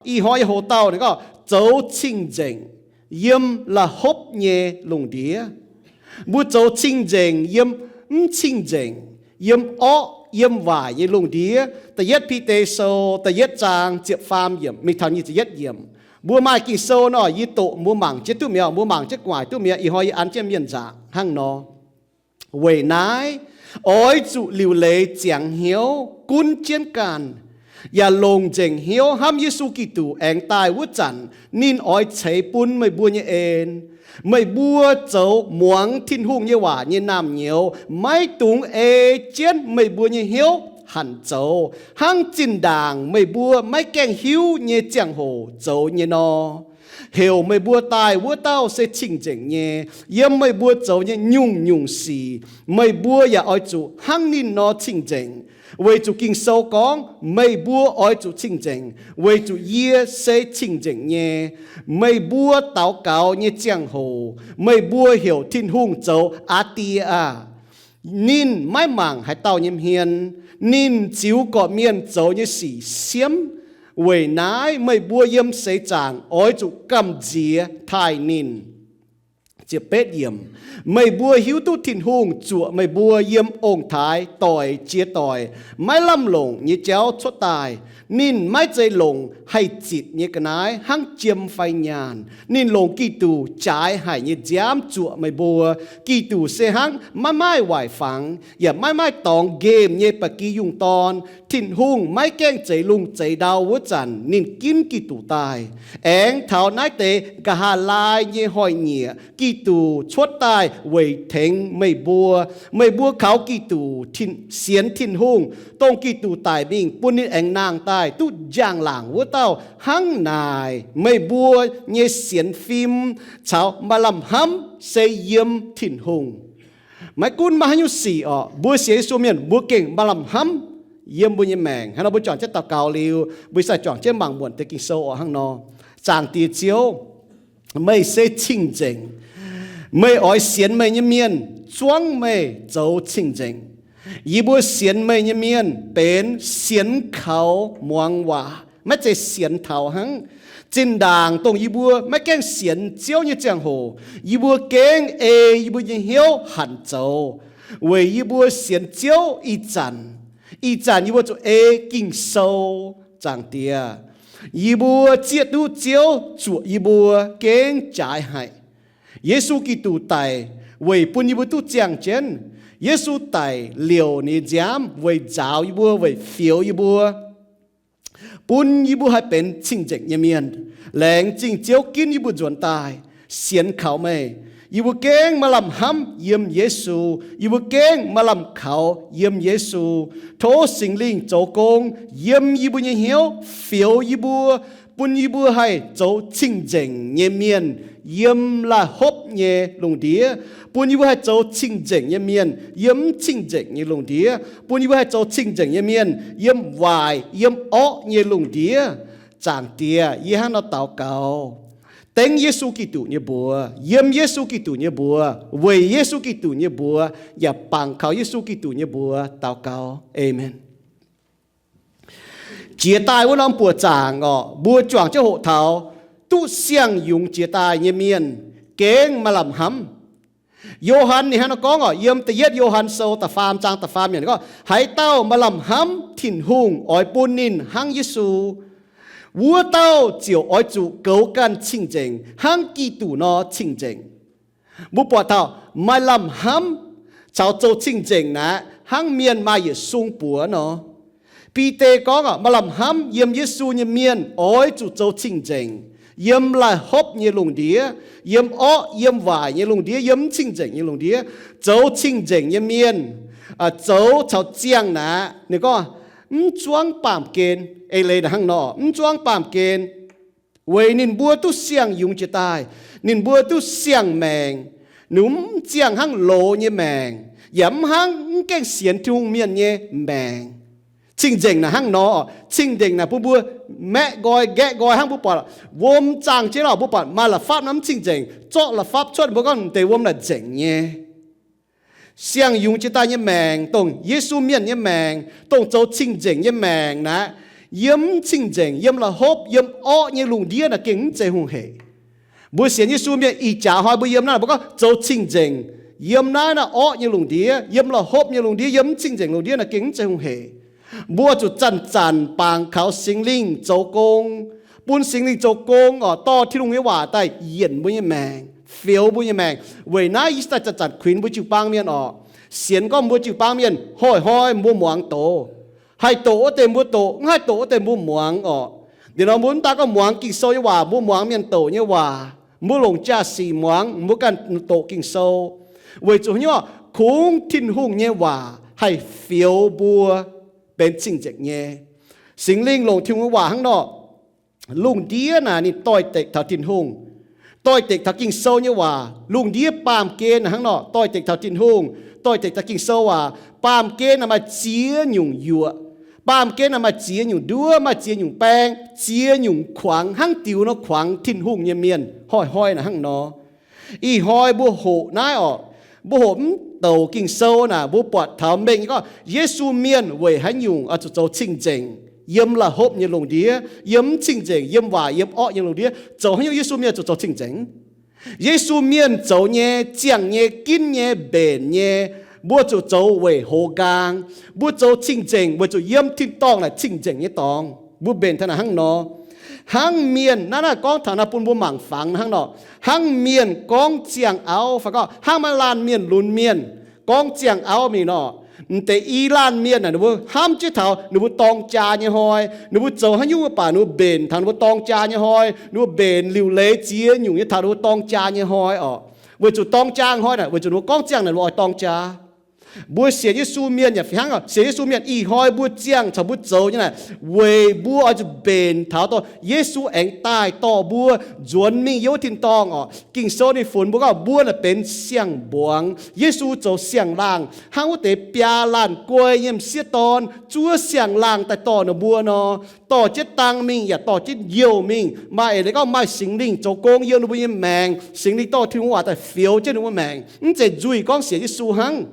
Ih hnoi nyei hoc-dauh ninh gorngv zoux cing-nzengc yiem la'hopv nyei lungh ndiev. Mbuo zoux cing-nzengc yiem mv cing-nzengc, yiem orqv yiem waaic nyei lungh ndiev. Da'yietv Bide Sou da'yietv zaang ziepc faam yiemc mingh taux nyic ziepc yietv yiemc. Mbuo maaih Ging-Sou nor, yie doqc mbuo mangc jienv duqv mi'aqv, mbuo mangc jienv gu'nguaaic duqv mi'aqv. Ih hnoi yie an jienv mienh nzaangc hnangv nor. Weic naaiv, oix zuqc liuc leiz ziangx hnyouv gunv jienv ganh, yaac longc nzengc hnyouv hnamv Yesu Giduc aengx daaih wuov zanc ninh oix ceix bun meih mbuo nyei en. Meih mbuo zoux muangx Tin-Hungh nyei waac nyei naamh nyouz maiv dungx ei jienv meih mbuo nyei hnyouv hanc zoux hnangv zinh ndaangc meih mbuo maiv gaengh hiuv nyei ziangh hoc zoux nyei nor. Heuc meih mbuo daaih wuov dauh se cing-nzengc nyei. Yiem meih mbuo zoux nyei nyungc-nyungc sic meih mbuo yaac oix zuqc hnangv ninh nor cing-nzengc, weic zuqc Ging-Sou gorngv, meih mbuo oix zuqc cing-nzengc, weic zuqc yie se cing-nzengc nyei. Meih mbuo daux gaux nyei ziangh hoc meih mbuo heuc Tin-Hungh zoux Aa Die aah! Ninh maiv mangc haaix dauh nyei hmien. Ninh ziux gorqv-mienh zoux nyei sic siemv. Weic naaiv meih mbuo yiem seix zaangc oix zuqc gamh nziex taaih ninh. Meih mbuo hiuv duqv Tin-Hungh zuoqc meih mbuo yiem ong-taaix doic jiex doic maiv lamh longc nyei jauv cuotv daaih. Ninh maiv zeiz longc haih zitc nyei ga'naaiv hnangv jiem fai nyaanh. Ninh longc Giduc jaaix haic nyei nziaamv zuoqc meih mbuo. Giduc se hnangv maiv maaih waaic fangx yaac maiv maaih dorngx nqemh nyei ba'gi yungh dorn. Tin-Hungh maiv gaengh zeix lungh zeix ndau wuov zanc ninh ginv Giduc daaih. Aengx taux naaiv deix nqa'haav laai nyei hnoi-nyieqc Giduc cuotv daaih weic tengx meih mbuo. Meih mbuo kaux Giduc, sienx Tin-Hungh, dongh Giduc daic mingh bun ninh aengx nangh daaih duqv njang-laangc wuov dauh hnangv naaic, meih mbuo nyei sienx fim caux maaih lamh hnamv se yiem Tin-Hungh. Maiv gunv maaih haaix nyungc sic orqc, mbuo sienx Yesu mienh mbuo gengh maaih lamh hnamv yiem mbuo nyei maengc. Hnangv nor mbuo juangc jienv daux gaux liuz, mbuo sai juangc jienv mangc muonc deix Ging-Sou orqc hnangv nor. Zaangc Diex Ziouv, meih se cing-nzengc. Meih oix sienx meih nyei mienh zuangv meih zoux cing-nzengc. Yie mbuo sienx meih nyei mienh benx sienx kaux muangx waac, maiv zeiz sienx taux hnangv. Zinh ndaangc dongh yie mbuo maiv gaengh sienx Ziouv nyei ziangh hoc, yie mbuo gengh ei yie mbuo nyei hnyouv hanc zoux, weic yie mbuo sienx Ziouv ih zanc, ih zanc yie mbuo zuqc ei Ging-Sou. Zaangc Diex, yie mbuo zieqv duqv Ziouv zuoqc yie mbuo gengh jaaix haic. Yesu Giduc daic weic bun yie mbuo duqv ziangh jienv. Yesu daic liouc ninh nziaamv weic nzaaux yie mbuo, weic fioux yie mbuo, bun yie mbuo haih benx cing-nzengc nyei mienh. Laengz zingh Ziouv ginv yie mbuo nzuonx daaih sienx kaux meih. Yie mbuo gengh maaih lamh hnamv yiem Yesu. Yie mbuo gengh maaih lamh kaux yiem Yesu. Tov Singx Lingh zoux gong yiem yie mbuo nyei hnyouv, fioux yie mbuo, bun yie mbuo haih zoux cing-nzengc nyei mienh yiem la'hopv nyei lungh ndiev, bun yie mbuo haih zoux cing-nzengc nyei mienh yiem mv cing-nzengc nyei lungh ndiev, bun yie mbuo haih zoux cing-nzengc nyei mienh yiem waaic yiem orqv nyei lungh ndiev. Zaangc Diex, yie hnangv nor daux gaux dengv Yesu Giduc nyei mbuox, yiem Yesu Giduc nyei mbuox, weic Yesu Giduc nyei mbuox, yaac bangc kaux Yesu Giduc nyei mbuox daux gaux. Aamen. Jiex daaih wuov norm buoqc zaangc orqc, mbuo juangc jienv hoqc taux duqv siang-yungz jiex daaih nyei mienh gengh maaih lamh hnamv. Yo^han ninh hnangv nor gorngv orqc, yiem da'yietv Yo^han Sou da'faam zaang da'faam yiemc gorngv, haaix dauh maaih lamh hnamv Tin-Hungh oix bun ninh hnangv Yesu, wuov dauh ziouc oix zuqc goux ganh cing-nzengc hnangv Giduc nor cing-nzengc. Mbuo buatc taux maaih lamh hnamv caux zoux cing-nzengc naaic hnangv mienh maaih yietc sung buoz nor. Bide gorngv orqc, maaih lamh hnamv yiem Yesu nyei mienh oix zuqc zoux cing-nzengc yiem la'hopv nyei lungh ndiev, yiem orqv yiem waaic nyei lungh ndiev, yiem mv cing-nzengc nyei lungh ndiev. Zoux cing-nzengc nyei mienh zoux caux ziangh naaic, ninh gorngv, mv zuangv baamh gen. Eix leiz naaic hnangv nor, mv zuangv baamh gen, weic ninh mbuo duqv siang-yungz jiex daaih, ninh mbuo duqv siang-maengc. Ninh mv ziangh hnangv loz nyei maengc, yaac mv hnangv mv gaengh sienx Tin-Hungh mienh nyei maengc. Cing-nzengc naaic hnangv nor, cing-nzengc naaic bun mbuo maeqv nqoi nqaeqv nqoi hnangv. Mbuo buatc wuom zaangh jienv orqc, mbuo buatc maaih la'fapv nor mv cing-nzengc, zorqv la'fapv cuotv, mbuo gorngv deix wuom naaic nzengc nyei. Siang-yungz jiex daaih nyei maengc, dongh Yesu mienh nyei maengc, dongh zoux cing-nzengc nyei maengc naaic, yiem mv cing-nzengc, yiem la'hopv, yiem orqv nyei lungh ndiev naaic gengh mv zeiz hungh heic. Mbuo sienx Yesu mienh ih jaax hnoi mbuo yiem naaiv, mbuo gorngv zoux cing-nzengc. Yiem naaiv naaiv orqv nyei lungh ndiev, yiem la'hopv nyei lungh ndiev, yiem mv cing-nzengc lungh ndiev naaic gengh mv zeiz hungh heic. Mbuo zuqc zanc-zanc bangc kaux Singx Lingh zoux gong, bun Singx Lingh zoux gong oc, dorh Tin-Hungh nyei waac daaih yienc mbuo nyei maengc, fioux mbuo nyei maengc. Weic naaiv yie daaih zanc-zanc kuinx mbuo jiu-baang mienh oc. Sienx gorngv mbuo jiu-baang mienh hnoi-hnoi mbuo muangx doz. Haih doqc wuov deix mbuo doqc, mv haih doqc wuov deix mbuo muangx oc. Liuz nor mbuo mv daan gorngv muangx Ging-Sou nyei waac, mbuo muangx mienh doqc nyei waac, mbuo longc jaa-sic muangx, mbuo ganh doqc Ging-Sou. Weic zuqc haaix nyungc? Kungx Tin-Hungh nyei waac haih fioux mbuo benx cing-nzengc nyei. Singx Lingh longc Tin-Hungh nyei waac hnangv nor, lungh ndiev naaic ninh doix-dekc taux Tin-Hungh, doix-dekc taux Ging-Sou nyei waac. Lungh ndiev baamh gen naaic hnangv nor doix-dekc taux Tin-Hungh, doix-dekc taux Ging-Sou waac. Baamh gen naaic maaih ziex nyungc yuoqc. Baamh gen naaic maaih ziex nyungc nduov, maaih ziex nyungc baeng, ziex nyungc kuangx, hnangv diux nor kuangx Tin-Hungh nyei mienh hnoi-hnoi naaic hnangv nor. Ih hnoi mbuo hoqc naaiv oc, mbuo hoqc mv douc Ging-Sou naaic, mbuo buatc taux mengh nyei gorngv Yesu mienh weic haaix nyungc oix zuqc zoux cing-nzengc yiem la'hopv nyei lungh ndiev, yiem mv cing-nzengc, yiem waaic, yiem orqv nyei lungh ndiev. Zoux haaix nyungc Yesu mienh zuqc zoux cing-nzengc? Yesu mienh zoux nyei, ziangh nyei, ginv nyei, mbenc nyei, mbuo zuqc zoux weic hoz nqaang. Mbuo zoux cing-nzengc weic zuqc yiem tin-dorngh naaic cing-nzengc nyei dorngx. Mbuo mbenc taux naaic hnangv nor. Hnangv mienh, naaiv naaiv gorngv taux naaiv bun mbuo mangc fangx hnangv nor. Hnangv mienh gorngv ziangh auv fai gorngv hnangv maaih laanh mienh lunx mienh gorngv ziangh auv mingh nor, m'deix i laanh mienh naaic ninh mbuo hnamv jienv taux ninh mbuo dorng jaa nyei hnoi, ninh mbuo zoux haaix nyungc mv baac ninh mbuo mbenc taux ninh mbuo dorng jaa nyei hnoi, ninh mbuo mbenc liuc leiz ziex nyungc nyei taux ninh mbuo dorng jaa nyei hnoi oc. Weic zuqc dorng jaa hnoi naaic, weic zuqc ninh mbuo gorngv ziangh naaic ninh mbuo oix dorng jaa. Mbuo sienx Yesu mienh yaac fih hnangv oc. Sienx Yesu mienh ih hnoi mbuo ziangh caux mbuo zoux nyei naaic, weic mbuo oix zuqc mbenc taux dorh Yesu aengx daaih dorh mbuo nzuonx mingh yiem wuov tin-dorngh oc. Ging-Sou ninh funx mbuo gorngv mbuo naaic benx siang-mbuangz, Yesu zoux siang-laangh, hnangv wuov deix biaa laanh guei nyei m'sieqv dorn zuov siang-laangh daaih dorh ninh mbuo nor, dorh jienv dang mingh yaac dorh jienv youh mingh. Maaih eix leiz gorngv maaih Singx Lingh zoux gong yiem ninh mbuo nyei maengc. Singx Lingh dorh Tin-Hungh waac daaih fioux jienv ninh mbuo maengc. Mv zeiz nzuih gorngv sienx Yesu hnangv.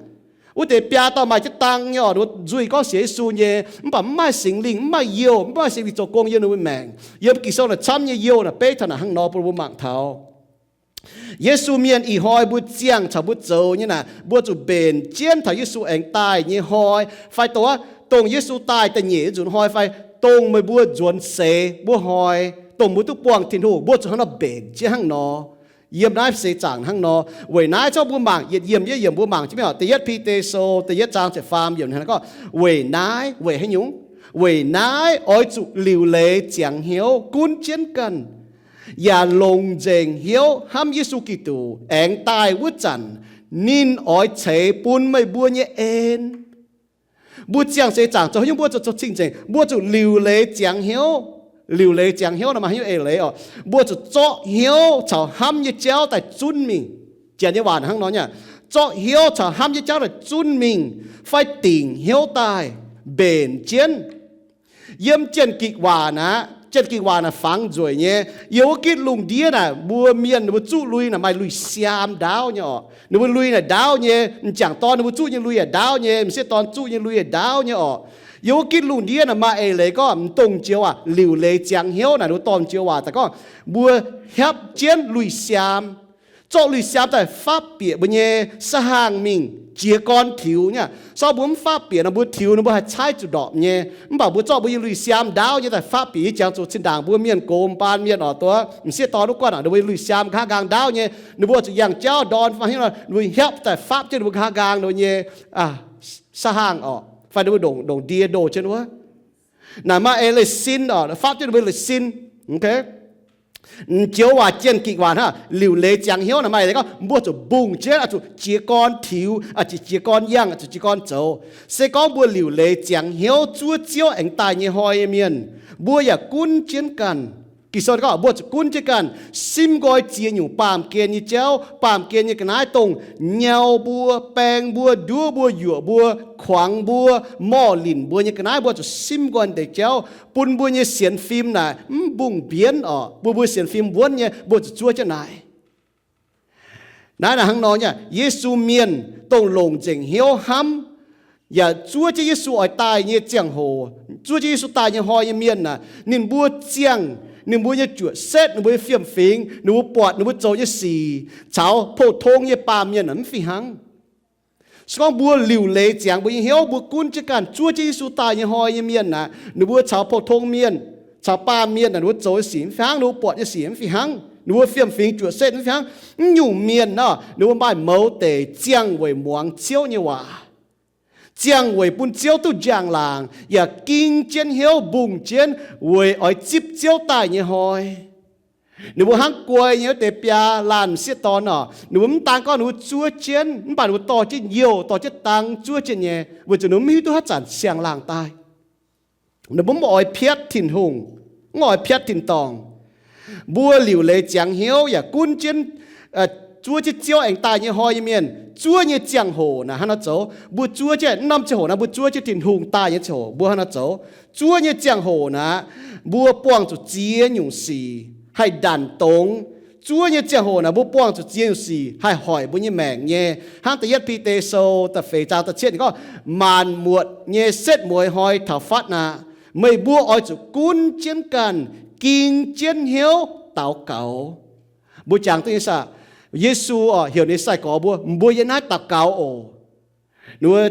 Wuov deix biaa dauh maaih jienv dang nyei oc, nzuih gorngv sienx Yesu nyei, mv baac mv maaih Singx Lingh, mv maaih youh, mv maaih Singx Lingh zoux gong yiem ninh mbuo maengc. Yiem Ging-Sou naaic camv nyei youh naaic beiv taux naaic hnangv nor bun mbuo mangc taux. Yesu mienh ih hnoi mbuo ziangh caux mbuo zoux nyei naaic, mbuo zuqc mbenc jienv taux Yesu aengx daaih nyei hnoi, fai dongh, dongh Yesu daaih da'nyeic nzunc hnoi, fai dongh meih mbuo nzuonx seix wuov hnoi, dongh mbuo duqv buangh Tin-Hungh, mbuo zuqc hnangv nor mbenc jienv hnangv nor. Yiem naaiv seix zaangc hnangv nor. Weic naaiv zorqv mbuo mangc yietc yiemh yietc yiemh mbuo mangc jienv mingh oc. Da'yietv Bide Sou da'yietv zaang ziepc faam yiemc hnangv gorngv, weic naaiv, weic haaix nyungc? Weic naaiv oix zuqc liuc leiz ziangx hnyouv gunv jienv ganh, yaac longc nzengc hnyouv hnamv Yesu Giduc aengx daaih wuov zanc, ninh oix ceix bun meih mbuo nyei en. Mbuo ziangh seix zaangc zoux haaix nyungc mbuo zuqc zoux cing-nzengc, mbuo zuqc liuc leiz ziangx hnyouv. Liuc leiz ziangx hnyouv nor maaih haaix nyungc eix leiz oc? Mbuo zuqc zorqv hnyouv caux hnamv nyei jauv daaih zunv mingh. Janx nyei waac hnangv nor nyei, zorqv hnyouv caux hnamv nyei jauv daaih zunv mingh, fai dingc hnyouv daaih mbenc jienv. Yiem Janx-Gikc waac naaic, Janx-Gikc waac naaic fangx nzueic nyei. Yiem wuov gitv lungh ndiev naaic, mbuo mienh ninh mbuo zuqv lui naaic maaih lui-siaam ndaauv nyei oc. Ninh mbuo lui naaic ndaauv nyei, m'jangc dorn ninh mbuo zuqv nyei lui yaac ndaauv nyei, m'sieqv dorn zuqv nyei lui yaac ndaauv nyei oc. Yiem wuov gitv lungh ndiev naaic maaih eix leiz gorngv m'dongz joux waac liuc leiz ziangx hnyouv naaic, ninh mbuo dorh m'joux waac daaih gorngv mbuo hiapv jienv lui-siaam, zorqv lui-siaam daaih fapv bieqc mbuo nyei sa'hangh mingh jiez gorn tiux nyei. Sortv mbuo mv fapv bieqc nor, mbuo tiux nor mbuo haih caaiv zuqc ndorpc nyei. Mv baac mbuo zorqv mbuo nyei lui-siaam ndaauv nyei daaih fapv bieqc. Yie jangx zuqc zinh ndaangc mbuo mienh gox m'baan mienh oc, duqv m'sieqv dorn duqv guanh oc, ninh mbuo lui-siaam nqa'haav nqaang ndaauv nyei. Ninh mbuo zuqc yangh jauv ndorn fai haaix nyungc nor, ninh mbuo hiapv daaih fapv jienv ninh mbuo nqa'haav nqaang ninh mbuo nyei sa'hangh oc, fai ninh mbuo ndongc, ndongc ndie ndoh jienv wuov. Naaic maaih eix leiz sin oc, fapv jienv ninh mbuo leiz sin. M'joux waac Janx-Gikc waac hnangv liuc leiz ziangx hnyouv naaic maaih eix leiz gorngv mbuo zuqc mbungh jienv, oix zuqc jiez gorn tiux, oix zuqc jiez gorn yangh, oix zuqc jiez gorn zoux. Se gorngv mbuo liuc leiz ziangx hnyouv zuov Ziouv aengx daaih nyei hnoi nyei mienh, mbuo yaac gunv jienv ganh. Ging-Sou gorngv mbuo zuqc gunv jienv ganh, simv nqoi ziex nyungc baamh gen nyei jauv, baamh gen nyei ga'naaiv, dongh nyau mbuo, baeng mbuo, nduov mbuo, yuoqc mbuo, kuangx mbuo, morh linc mbuo nyei ga'naaiv, mbuo zuqc simv nqoi deix jauv, bun mbuo nyei sienx fim naaic mv mbungh mbienv oc. Bun mbuo sienx fim wuonv nyei, mbuo zuqc zuov jienv naaic. Naaiv naaic hnangv nor nyei, Yesu mienh dongh longc nzengc hnyouv hnamv, yaac zuov jienv Yesu oix daaih nyei ziangh hoc, zuov jienv Yesu daaih nyei hnoi nyei mienh aah, ninh mbuo ziangh, ninh mbuo nyei juoqc setv, ninh mbuo nyei fiem-fingx, ninh mbuo buatc, ninh mbuo zoux nyei sic caux pou-tong nyei baamh mienh aah, mv fih hnangv. Se gorngv mbuo liuc leiz ziangx mbuo nyei hnyouv, mbuo gunv jienv ganh zuov jienv Yesu daaih nyei hnoi nyei mienh aah, ninh mbuo caux pou-tong mienh, caux baamh mienh aah, ninh mbuo zoux nyei sic mv fih hnangv, ninh mbuo buatc nyei sic mv fih hnangv, ninh mbuo fiem-fingx juoqc setv mv fih hnangv. Mv nyungc mienh nor, ninh mbuo maaih mouz deic ziangh weic muangx Ziouv nyei waac, ziangh weic bun Ziouv duqv njang-laangc, yaac ging jienv hnyouv mbungh jienv weic oix zipv Ziouv daaih nyei hnoi. Ninh mbuo hnangv guai nyei wuov deix biaa laanh m'sieqv dorn oc, ninh mbuo mv daan gorngv ninh mbuo zuov jienv, mv baac ninh mbuo dorh jienv youh, dorh jienv dang zuov jienv nyei, weic zuqc ninh mbuo mv hiuv duqv haaix zanc siang-laangh daaih. Ninh mbuo mv oix piatv Tin-Hungh, mv oix piatv tin-dorngh. Mbuo liuc leiz ziangx hnyouv yaac gunv jienv zuov jienv Ziouv aengx daaih nyei hnoi nyei mienh, zuov nyei ziangh hoc naaic hnangv nor zoux. Mbuo zuov jienv, mv norm ziangh hoc naaic mbuo zuov jienv Tin-Hungh daaih nyei ziangh hoc mbuo hnangv nor zoux. Zuov nyei ziangh hoc naaic, mbuo buangh zuqc ziex nyungc sic haih ndanc dongz. Zuov nyei ziangh hoc naaic mbuo buangh zuqc ziex nyungc sic haih hoic mbuo nyei maengc nyei. Hnangv da'yietv Bide Sou da'feix zaang da'cietv ninh gorngv, maanc muotc nyei setv mueiz hnoi taux fatv aqv, meih mbuo oix zuqc gunv jienv ganh, ging jienv hnyouv daux gaux. Mbuo jangx duqv nyei saah? Yesu oc heuc ninh sai-gorx mbuo, mbuo yiem naaiv daux gaux oc. Ninh mbuo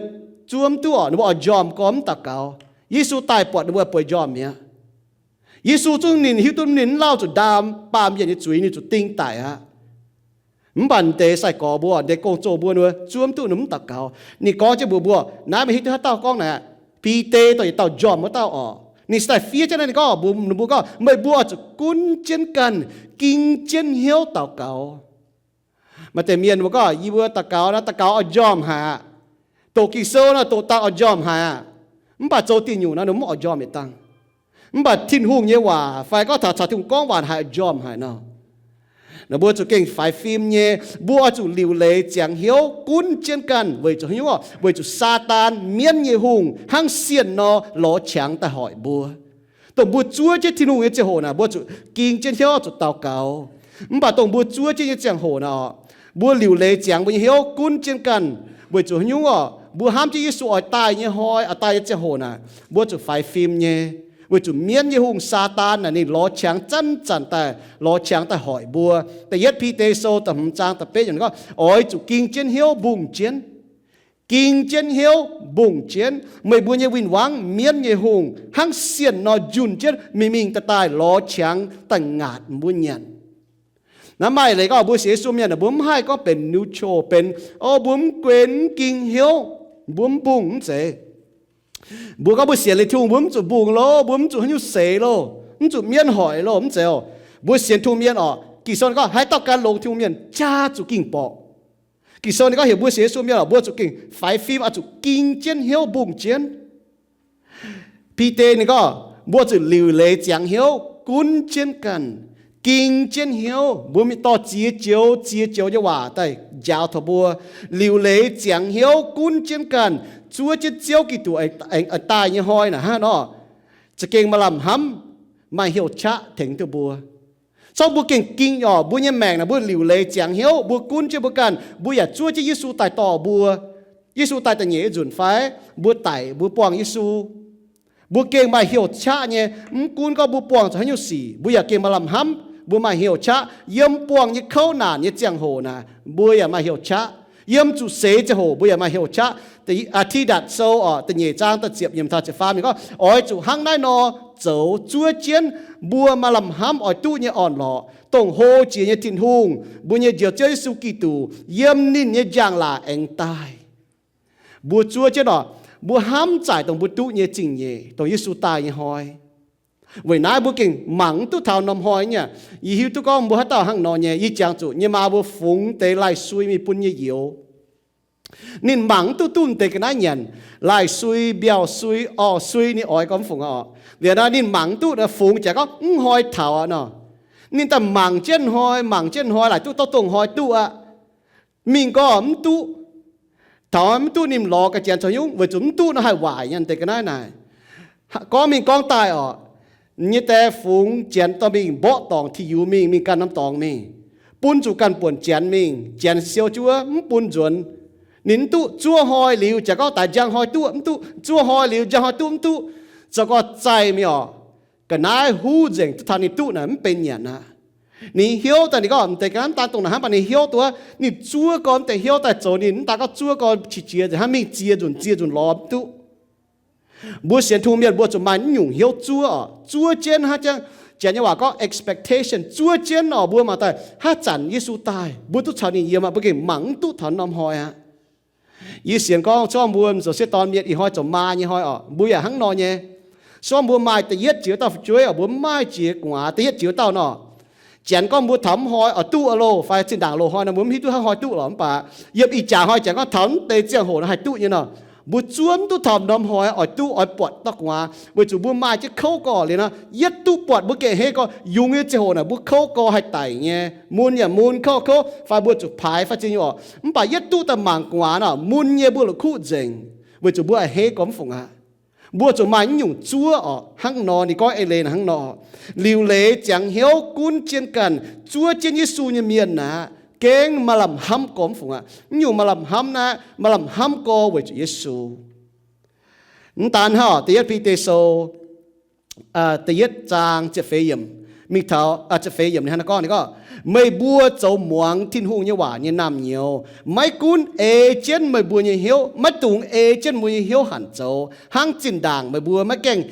zuov mv duqv oc, ninh mbuo oix njormh gorn mv daux gaux. Yesu daaih buatc ninh mbuo bueix njormh mi'aqv. Yesu zungv ninh hiuv duqv ninh mv lauh zuqc ndaam baamh mienh nyei zuiz, ninh zuqc ding daic aqv. Mv baac deix sai-gorx mbuo, deix gong-zoh mbuo, ninh mbuo zuov mv duqv, ninh mv daux gaux. Ninh gorngv jienv mbuox mbuo, naaiv meih hiuv duqv haaix dauh gorngv naaic, Bide dongh yietc dauh njormh wuov dauh oc. Ninh daaih fiev jienv naaiv, ninh gorngv mbuox ninh mbuo gorngv, meih mbuo oix zuqc gunv jienv ganh, ging jienv hnyouv daux gaux. Maaih deix mienh mbuo gorngv, yie mbuo daux gaux naaiv, daux gaux oix njormh haic aqv. Doqc Ging-Sou naaiv doqc dangh oix njormh haic aqv. Mv baac zoux diuh nyungc naaiv ninh mv oix njormh yietc dangh. Mv baac Tin-Hungh nyei waac fai gorngv taux, taux Tin-Hungh gorngv waac haiz oix njormh haic nor. Naaiv mbuo zuqc gengh faix fim nyei, mbuo oix zuqc liuc leiz ziangx hnyouv gunv jienv ganh weic zuqc haaix nyungc? Weic zuqc Saadaan, mienv nyei hungh, hnangv sienh nor lorz qangx daaih hoic mbuo. Dongh mbuo zuov jienv Tin-Hungh nyei ziangh hoc naaic, mbuo zuqc ging jienv hnyouv zuqc daux gaux. Mv baac dongh mbuo zuov jienv nyei ziangh hoc naaic oc, mbuo liuc leiz ziangx mbuo nyei hnyouv gunv jienv ganh weic zuqc haaix nyungc oc? Mbuo hnamv jienv Yesu oix daaih nyei hnoi, oix daaih nyei ziangh hoc naaic, mbuo zuqc faix fim nyei, weic zuqc mienv nyei hungh Saadaan naaic ninh lorz qangx zanc-zanc daaih, lorz qangx daaih hoic mbuo. Da'yietv Bide Sou da'hmz zaang da'betv yiemc gorngv, oix zuqc ging jienv hnyouv mbungh jienv. Ging jienv hnyouv mbungh jienv. Meih mbuo nyei win-wangv, mienv nyei hungh, hnangv sienh nor njunh jienv mingh mingh daaih daaih lorz qangx daaih ngaatc mbuo nyanc. Naaiv maaih leiz gorngv mbuo sienx Yesu mienh, mbuo mv haih gorngv benx neutral, benx, o, mbuo mv guen, mv ging hnyouv, mbuo mv mbungh, mv zeiz. Mbuo gorngv mbuo sienx liuz Tin-Hungh, mbuo mv zuqc mbungh loh, mbuo mv zuqc haaix nyungc seix loh, mv zuqc mienv hoic loh, mv zeiz oc. Mbuo sienx Tin-Hungh mienh oc, Ging-Sou gorngv haaix dauh gan longx Tin-Hungh mienh jaa zuqc ging-borqc. Ging-Sou ninh gorngv heuc mbuo sienx Yesu mienh oc, mbuo zuqc gengh faix fim, oix zuqc ging jienv hnyouv mbungh jienv. Bide ninh gorngv mbuo zuqc liuc leiz ziangx hnyouv gunv jienv ganh, ging jienv hnyouv. Mbuo mingh dorh ziex joux ziex joux nyei waac daaih njaaux taux mbuo liuc leiz ziangx hnyouv gunv jienv ganh, zuov jienv Ziouv Giduc aengx daaih nyei hnoi naaic hnangv nor, za'gengh maaih lamh hnamv, maaih hnyouv qaqv tengx duqv mbuo. Corc mbuo gengh ging oc, mbuo nyei maengc naaic mbuo liuc leiz ziangx hnyouv, mbuo gunv jienv mbuo ganh, mbuo yaac zuov jienv Yesu daaih dorh mbuo. Yesu daaih da'nyeic nzunc fai mbuo daic mbuo buangh Yesu. Mbuo gengh maaih hnyouv qaqv nyei, mv gunv gorngv mbuo buangh zuqc haaix nyungc sic, mbuo yaac gengh maaih lamh hnamv, mbuo maaih hnyouv qaqv. Yiem buangh nyei kouv naanc nyei ziangh hoc naaic, mbuo yaac maaih hnyouv qaqv. Yiem zuqc seix ziangh hoc mbuo yaac maaih hnyouv qaqv. Ti^datc Sou oc, da'nyeic zaang da'ziepc yiemc taux ziepc faam yiemc gorngv, oix zuqc hnangv naaiv nor zoux zuov jienv mbuo maaih lamh hnamv oix duqv nyei orn-lorqc, dongh hlo jiex nyei Tin-Hungh, mbuo nyei Njoux Ziouv Yesu Giduc, yiem ninh nyei njang-laangc aengx daaih. Mbuo zuov jienv oc, mbuo hnamv zaaic dongh mbuo duqv nyei zingh nyeic, dongh Yesu daaih nyei hnoi. Weic naaiv mbuo gengh mangc mv duqv taux norm hnoi nyei. Yie hiuv duqv gorngv mbuo haaix dauh hnangv nor nyei, yie jangx zuqc nyei maa mbuo fungx deix laih sui mingh bun nyei youz. Ninh mangc mv duqv duqv deix ga'naaiv nyanc, laih sui, mbiauh sui, orv sui, ninh oix gorngv mv fungx oc. Liuz nor ninh mangc mv duqv nor fungx jaax gorngv mv hnoi taux aqv nor. Ninh daaih mangc jienv hnoi, mangc jienv hnoi, laaic duqv dorh dongh hnoi duqv aqv. Mingh gorngv mv duqv. Taux mv duqv ninh lorz ga'janx caux nyungc, weic zuqc mv duqv nor haih waaic nyei deix ga'naaiv naaic. Gorngv mingh gorngv daaih oc, nyei die fungx janx dorh mingh mborqv dorngc ti yux mingh, mingh ganh norm dorngx mingh, bun zuqc ganh buonc janx mingh, janx siou jienv wuov mv bun nzuonx. Ninh mv duqv. Zuov hnoi liuz, jangx gorngv daaih njang hnoi duqv mv duqv, zuov hnoi liuz njang hnoi duqv mv duqv, zoux gorx-zaih mingh orqc, ga'naaiv huv nzengc duqv taux ninh duqv naaic mv benx nyanc aqv. Ninh hiuv daaih, ninh gorngv m'deix ga'naaiv daan dongh naaic hnangv, mv baac ninh hiuv duqv, ninh zuov gorx mv deix hnyouv daaih zoux ninh mv daan gorngv zuov gorx qiex jiez nzengc hnangv, mingh ziex nzunc ziex nzunc lorz mv duqv. Mbuo sienx Tin-Hungh mienh mbuo zuqc maaih naaiv nyungc hnyouv zuov oc. Zuov jienv hnangv, Janx nyei waac gorngv expectation, zuov jienv oc. Mbuo mangc daaih haaix zanc Yesu daaih, mbuo duqv caux ninh yiem aqv, mbuo gengh mangc mv duqv taux norm hnoi aqv. Yie sienx gorngv se gorngv mbuo zoux sieqv dorn mienh ih hnoi zoux maa nyei hnoi oc, mbuo yaac hnangv nor nyei. Se gorngv mbuo maaih da'yietv jiex wuov dauh fu'jueiv oc, mbuo mv maaih jiex gu'nguaaz da'yietv jiex wuov dauh nor, Janx gorngv mbuo taux mv hnoi oix duqv loh fai zinh ndaangc loz-hnoi nor, mbuo mv hiuv duqv hnangv hnoi duqv lorqc. Mv baac yiem ih jaax hnoi Janx gorngv taux mv deix ziangh hoc nor haih duqv nyei nor, mbuo zuov mv duqv taux norm hnoi oix duqv, oix buatc dauh gu'nguaaz, weic zuqc mbuo maaih jienv kouv gorx liuz nor, yietv duqv buatc mbuo gengh hei gorx yungz nyei ziangh hoc naaic mbuo kouv gorx haih daic nyei, mun yaac mun, kouv kouv fai mbuo zuqc paaix fai ziex nyungc oc. Mv baac yietv duqv daaih mangc gu'nguaaz nor, mun nyei mbuo la'kuqv nzengc, weic zuqc mbuo a'hneiv gorx mv fungc aqv. Mbuo zuqc maaih naaiv nyungc zuov oc. Hnangv nor ninh gorngv eix leiz hnangv nor, liuc leiz ziangx hnyouv gunv jienv ganh, zuov jienv Yesu nyei mienh aqv, gengh maaih lamh hnamv gorx mv fungc aqv. Naaiv nyungc maaih lamh hnamv naaiv, maaih lamh hnamv gorx weic zuqc Yesu. Mv daan hnangv, da'yietv Bide Sou da'yietv zaang ziepc feix yiemc, mingh taux ziepc feix yiemc ninh hnangv naaiv gorngv, ninh gorngv, meih mbuo zoux muangx Tin-Hungh nyei waac nyei naamh nyouz, maiv gunv ei jienv meih mbuo nyei hnyouv, maiv dungx ei jienv mbuo nyei hnyouv hanc zoux hnangv zinh ndaangc meih mbuo maiv gaengh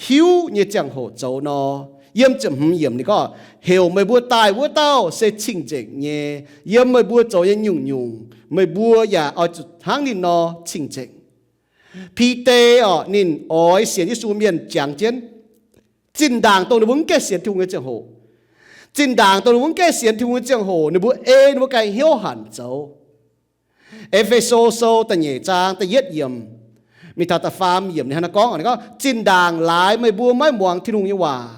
hiuv nyei ziangh hoc zoux nor. Yiem ziepc hmz yiemc ninh gorngv, heuc meih mbuo daaih wuov dauh se cing-nzengc nyei. Yiem meih mbuo zoux nyei nyungc-nyungc meih mbuo yaac oix zuqc hnangv ninh nor cing-nzengc. Bide oc, ninh oix sienx Yesu mienh jangx jienv, zinh ndaangc dongh ninh mbuo mv gaengh sienx Tin-Hungh nyei ziangh hoc, zinh ndaangc dongh ninh mbuo mv gaengh sienx Tin-Hungh nyei ziangh hoc, ninh mbuo ei ninh mbuo ganh hnyouv hanc zoux. E^fe^so Sou da'nyeic zaang da'yietv yiemc mingh taux da'faam yiemc ninh hnangv naaiv gorngv, ninh gorngv, zinh ndaangc laaix meih mbuo maiv muangx Tin-Hungh nyei waac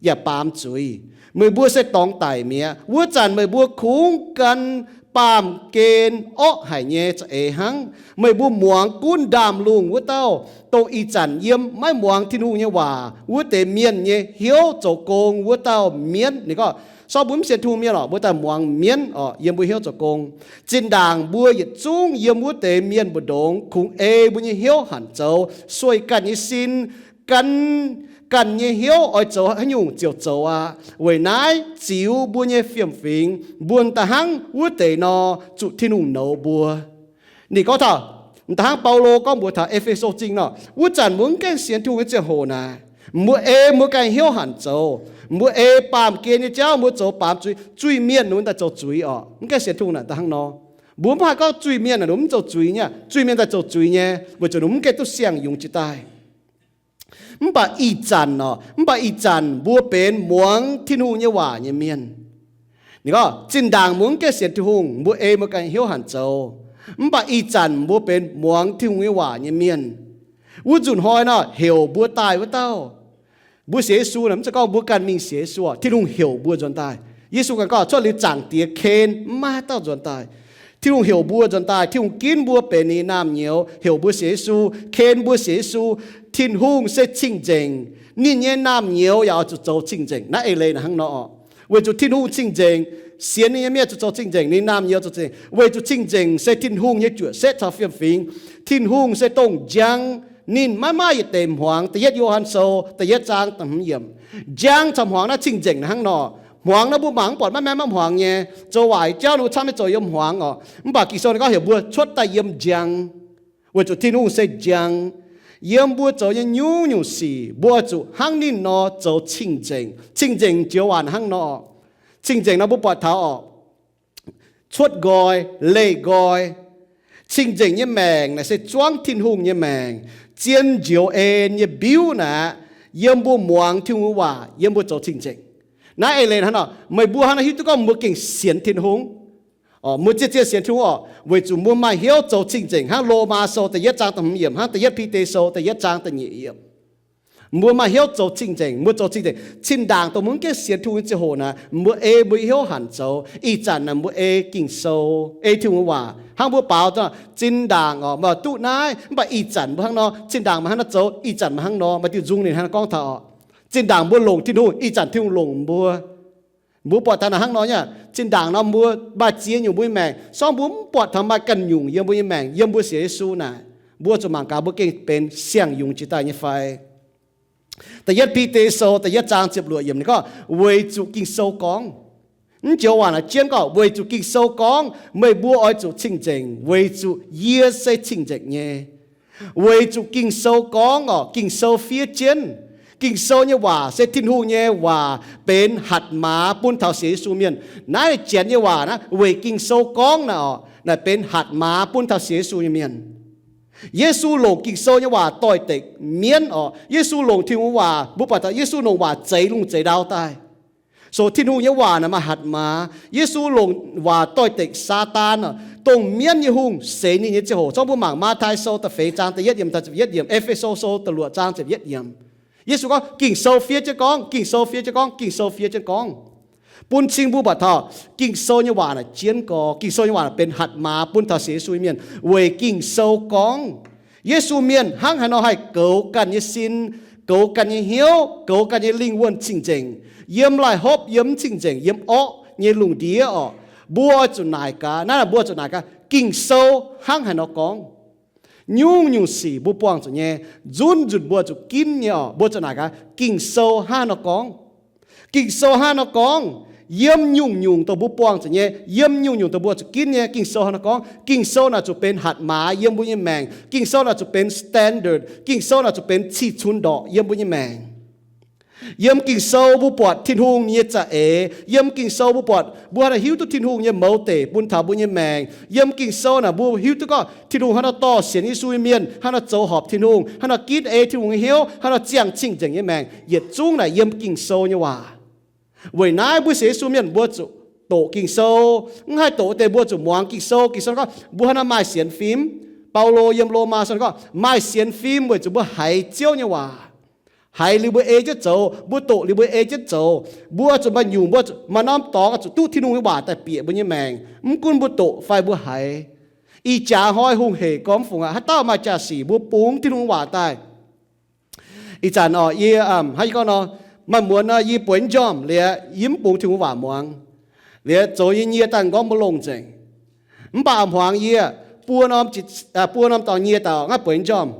yaac baamz zuiz, meih mbuo se dorngx daic mi'aqv. Wuov zanc meih mbuo kungx gan baamh gen orqv haic nyei za'eix hnangv. Meih mbuo muangx gunv ndaamv-lungh wuov dauh, dongh ih zanc yiem maiv muangx Tin-Hungh nyei waac wuov deix mienh nyei hnyouv zoux gong wuov dauh mienv. Ninh gorngv, se gorngv mbuo mv sienx Tin-Hungh mienh oc, mbuo daaih muangx mienv oc, yiem mbuo hnyouv zoux gong. Zinh ndaangc mbuo yietc zungv yiem wuov deix mienh mbu'ndongx kungx ei mbuo nyei hnyouv hanc zoux, sueih ganh nyei sin, gan ganh nyei hnyouv oix zoux haaix nyungc ziouc zoux aqv. Weic naaiv ziux mbuo nyei fiem-fingx mbuo da'hnangv wuov deix nor, zuqc Tin-Hungh nouz mbuo. Ninh gorngv taux, da'hnangv Baulo gorngv mbuox taux E^fe^so Zingh nor, wuov zanc mbuo mv gaengh sienx Tin-Hungh nyei ziangh hoc naaic, mbuo ei mbuo ganh hnyouv hanc zoux, mbuo ei baamh gen nyei jauv mbuo zoux baamz zuiz, zuiz-mienh ninh mbuo daaih zoux zuiz oc. Mv gaengh sienx Tin-Hungh naaic da'hnangv nor. Mbuo mv haih gorngv zuiz-mienh naaic ninh mv zoux zuiz nyei, zuiz-mienh daaih zoux zuiz nyei, weic zuqc ninh mv gaengh duqv siang-yungz jiez daaih. Mv baac ih zanc oc, mv baac ih zanc mbuo benx muangx Tin-Hungh nyei waac nyei mienh. Ninh gorngv, zinh ndaangc mbuo mv gaengh sienx Tin-Hungh, mbuo ei mbuo ganh hnyouv hanc zoux. Mv baac ih zanc mbuo benx muangx Tin-Hungh nyei waac nyei mienh. Wuov nzunc hnoi nor, heuc mbuo daaih wuov dauh. Mbuo sienx Yesu naaic, mv zeiz gorngv mbuo ganh mingh sienx Yesu oc. Tin-Hungh heuc mbuo nzuonx daaih. Yesu ganh gorngv, cuotv liuz zaangc Diex ken, mv maaih dauh nzuonx daaih. Tin-Hungh heuc mbuo nzuonx daaih. Tin-Hungh ginv mbuo benx ninh nyei naamh nyouz, heuc mbuo sienx Yesu, ken mbuo sienx Yesu. Tin-Hungh se cing-nzengc. Ninh nyei naamh nyouz yaac oix zuqc zoux cing-nzengc. Naaiv eix leiz naaic hnangv nor oc. Weic zuqc Tin-Hungh cing-nzengc, sienx ninh nyei mienh zuqc zoux cing-nzengc, ninh naamh nyouz zoux cing-nzengc. Weic zuqc cing-nzengc se Tin-Hungh nyei juoqc setv caux fiem-fingx. Tin-Hungh se dongh njang. Ninh maiv maaih yietc deix hmuangx. Da'yietv Yo^han Sou da'yietv zaang da'hmz yiemc. Njang caux hmuangx naaiv cing-nzengc naaiv hnangv nor. Hmuangx naaiv mbuo mangc mv buatc, maiv maengx maiv hmuangx nyei. Zoux waaic jauv ninh mbuo camv nyei zoux yiem hmuangx oc. Mv baac Ging-Sou ninh gorngv heuc mbuo cuotv daaih yiem njang. Weic zuqc Tin-Hungh se njang. Yiem mbuo zoux nyei nyungc-nyungc sic mbuo oix zuqc hnangv ninh nor zoux cing-nzengc. Cing-nzengc joux waac hnangv nor. Cing-nzengc nor mbuo buatc taux oc, cuotv nqoi, leih nqoi. Cing-nzengc nyei maengc naaic se zuangv Tin-Hungh nyei maengc, zien njoux en nyei mbiuv naaic aqv. Yiem mbuo muangx Tin-Hungh nyei waac, yiem mbuo zoux cing-nzengc. Naaiv eix leiz hnangv nor, meih mbuo hnangv naaiv hiuv duqv gorngv mbuo gengh sienx Tin-Hungh oc, mbuo zien-zien sienx Tin-Hungh oc, weic zuqc mbuo maaih hnyouv zoux cing-nzengc hnangv Lomaa Sou da'yietv zaang da'hmz yiemc, hnangv da'yietv Bide Sou da'yietv zaang da'nyeic yiemc. Mbuo maaih hnyouv zoux cing-nzengc, mbuo zoux cing-nzengc. Cin-ndaangc dongh mbuo mv gaengh sienx Tin-Hungh nyei ziangh hoc naaic, mbuo ei mbuo nyei hnyouv hanc zoux. Ih zanc naaic mbuo ei Ging-Sou, ei Tin-Hungh nyei waac hnangv mbuo baaux, zinh ndaangc oc maaih duqv naaiv, mv baac ih zanc mbuo hnangv nor, cin-ndaangc maaih hnangv nor zoux, ih zanc maaih hnangv nor, maaih diuh nzung ninh hnangv nor gorngv taux oc. Cin-ndaangc mbuo longc Tin-Hungh, ih zanc Tin-Hungh longc mbuo. Mbuo buatc taux naaic hnangv nor nyei, zinh ndaangc nor mbuo maaih ziex nyungc mbuo nyei maengc, se gorngv mbuo mv buatc taux maaih ganh nyungc yiem mbuo nyei maengc, yiem mbuo sienx Yesu naaic, mbuo zuqc mangc gaax mbuo gengh benx siang-yungz jiex daaih nyei fai. Da'yietv Bide Sou da'yietv zaang ziepc luoqc yiemc ninh gorngv, weic zuqc Ging-Sou gorngv. Mv joux waac naaic jienv gorngv, weic zuqc Ging-Sou gorngv, meih mbuo oix zuqc cing-nzengc, weic zuqc yie se cing-nzengc nyei. Weic zuqc Ging-Sou gorngv orqc, Ging-Sou fiev jienv. Ging-Sou nyei waac se Tin-Hungh nyei waac benx hatc maaz bun taux sienx Yesu mienh. Naaiv Janx nyei waac naaiv, weic Ging-Sou gorngv naaic orqc, naaic benx hatc maaz bun taux sienx Yesu nyei mienh. Yesu longc Ging-Sou nyei waac doix-dekc mienv orqc. Yesu longc Tin-Hungh waac, mbuo buatc taux Yesu longc waac zeix lungh zeix ndau daaih. So Tin-Hungh nyei waac naaic maaih hatc maaz. Yesu longc waac doix-dekc Saadaan orqc, dongh mienv nyei hungh, seix ninh nyei ziangh hoc. Zorqv mbuo mangc Matv^taai Sou da'feix zaang da'yietv yiemc, da'yietv yiemc, E^fe^so Sou da'luoqc zaang ziepc yietv yiemc. Yesu gorngv, Ging-Sou fiev jienv gorngv, Ging-Sou fiev jienv gorngv, Ging-Sou fiev jienv gorngv. Bun cing mbuo buatc taux Ging-Sou nyei waac naaic jienv gorx, Ging-Sou nyei waac naaic benx hatc maaz bun taux sienx Yesu nyei mienh, weic Ging-Sou gorngv. Yesu mienh hnangv haaix nor haih goux ganh nyei sin, goux ganh nyei hnyouv, goux ganh nyei lingh wuonh cing-nzengc, yiem laih hopv, yiem mv cing-nzengc, yiem orqv nyei lungh ndiev orqc. Mbuo oix zuqc naaic gaax, naaiv naaic mbuo zuqc naaic gaax, Ging-Sou hnangv haaix nor gorngv. Nyungc-nyungc sic mbuo buangh zuqc nyei, nzunc nzunc mbuo zuqc ginv nyei orqc. Mbuo zuqc naaic gaax, Ging-Sou hnangv haaix nor gorngv. Ging-Sou hnangv haaix nor gorngv. Yiem nyungc-nyungc dongh mbuo buangh zuqc nyei, yiem nyungc-nyungc dongh mbuo zuqc ginv nyei, Ging-Sou hnangv haaix nor gorngv. Ging-Sou naaic zuqc benx hatc maaz yiem mbuo nyei maengc. Ging-Sou naaic zuqc benx standard. Ging-Sou naaic zuqc benx cih cunx ndorqc yiem mbuo nyei maengc. Yiem Ging-Sou mbuo buatc Tin-Hungh nyei za'eix. Yiem Ging-Sou mbuo buatc, mbuo haih hiuv duqv Tin-Hungh nyei mouz deic bun taux mbuo nyei maengc. Yiem Ging-Sou naaic mbuo hiuv duqv gorngv Tin-Hungh hnangv haaix nor dorh sienx Yesu nyei mienh, hnangv haaix nor zoux horpc Tin-Hungh, hnangv haaix nor ginv ei Tin-Hungh nyei hnyouv, hnangv haaix nor ziangh cing-nzengc nyei maengc. Yietc zungv naaic yiem Ging-Sou nyei waac. Weic naaiv mbuo sienx Yesu mienh mbuo zuqc doqc Ging-Sou. Mv haih doqc deix mbuo zuqc muangx Ging-Sou. Ging-Sou gorngv mbuo hnangv haaix nor maaih sienx fim. Baulo yiem Lomaa Sou gorngv maaih sienx fim weic zuqc mbuo haiz Ziouv nyei waac. Haiz liuz mbuo ei jienv zoux, mbuo doqc liuz mbuo ei jienv zoux. Mbuo zuqc maaih nyungc, mbuo maaih norm dorngx zuqc duqv Tin-Hungh nyei waac daaih bieqc mbuo nyei maengc, mv gunv mbuo doqc fai mbuo haiz. Ih jaax hnoi hungh hec gormx fungc aqv, haaix dauh maaih jaa-sic mbuo bungx Tin-Hungh waac daaih. Ih zanc orqc, yie, hnangv yie gorngv nor, maaih muonz nor yie bueix njormh liuz, yie mv bungx Tin-Hungh waac muangx. Liuz zoux nyei nyie daaih m'nqorngv mbu'longh nzengc. Mv baac a'hmuangx yie buo norm, buo norm dorngx nyie daaih ngaih bueix njormh.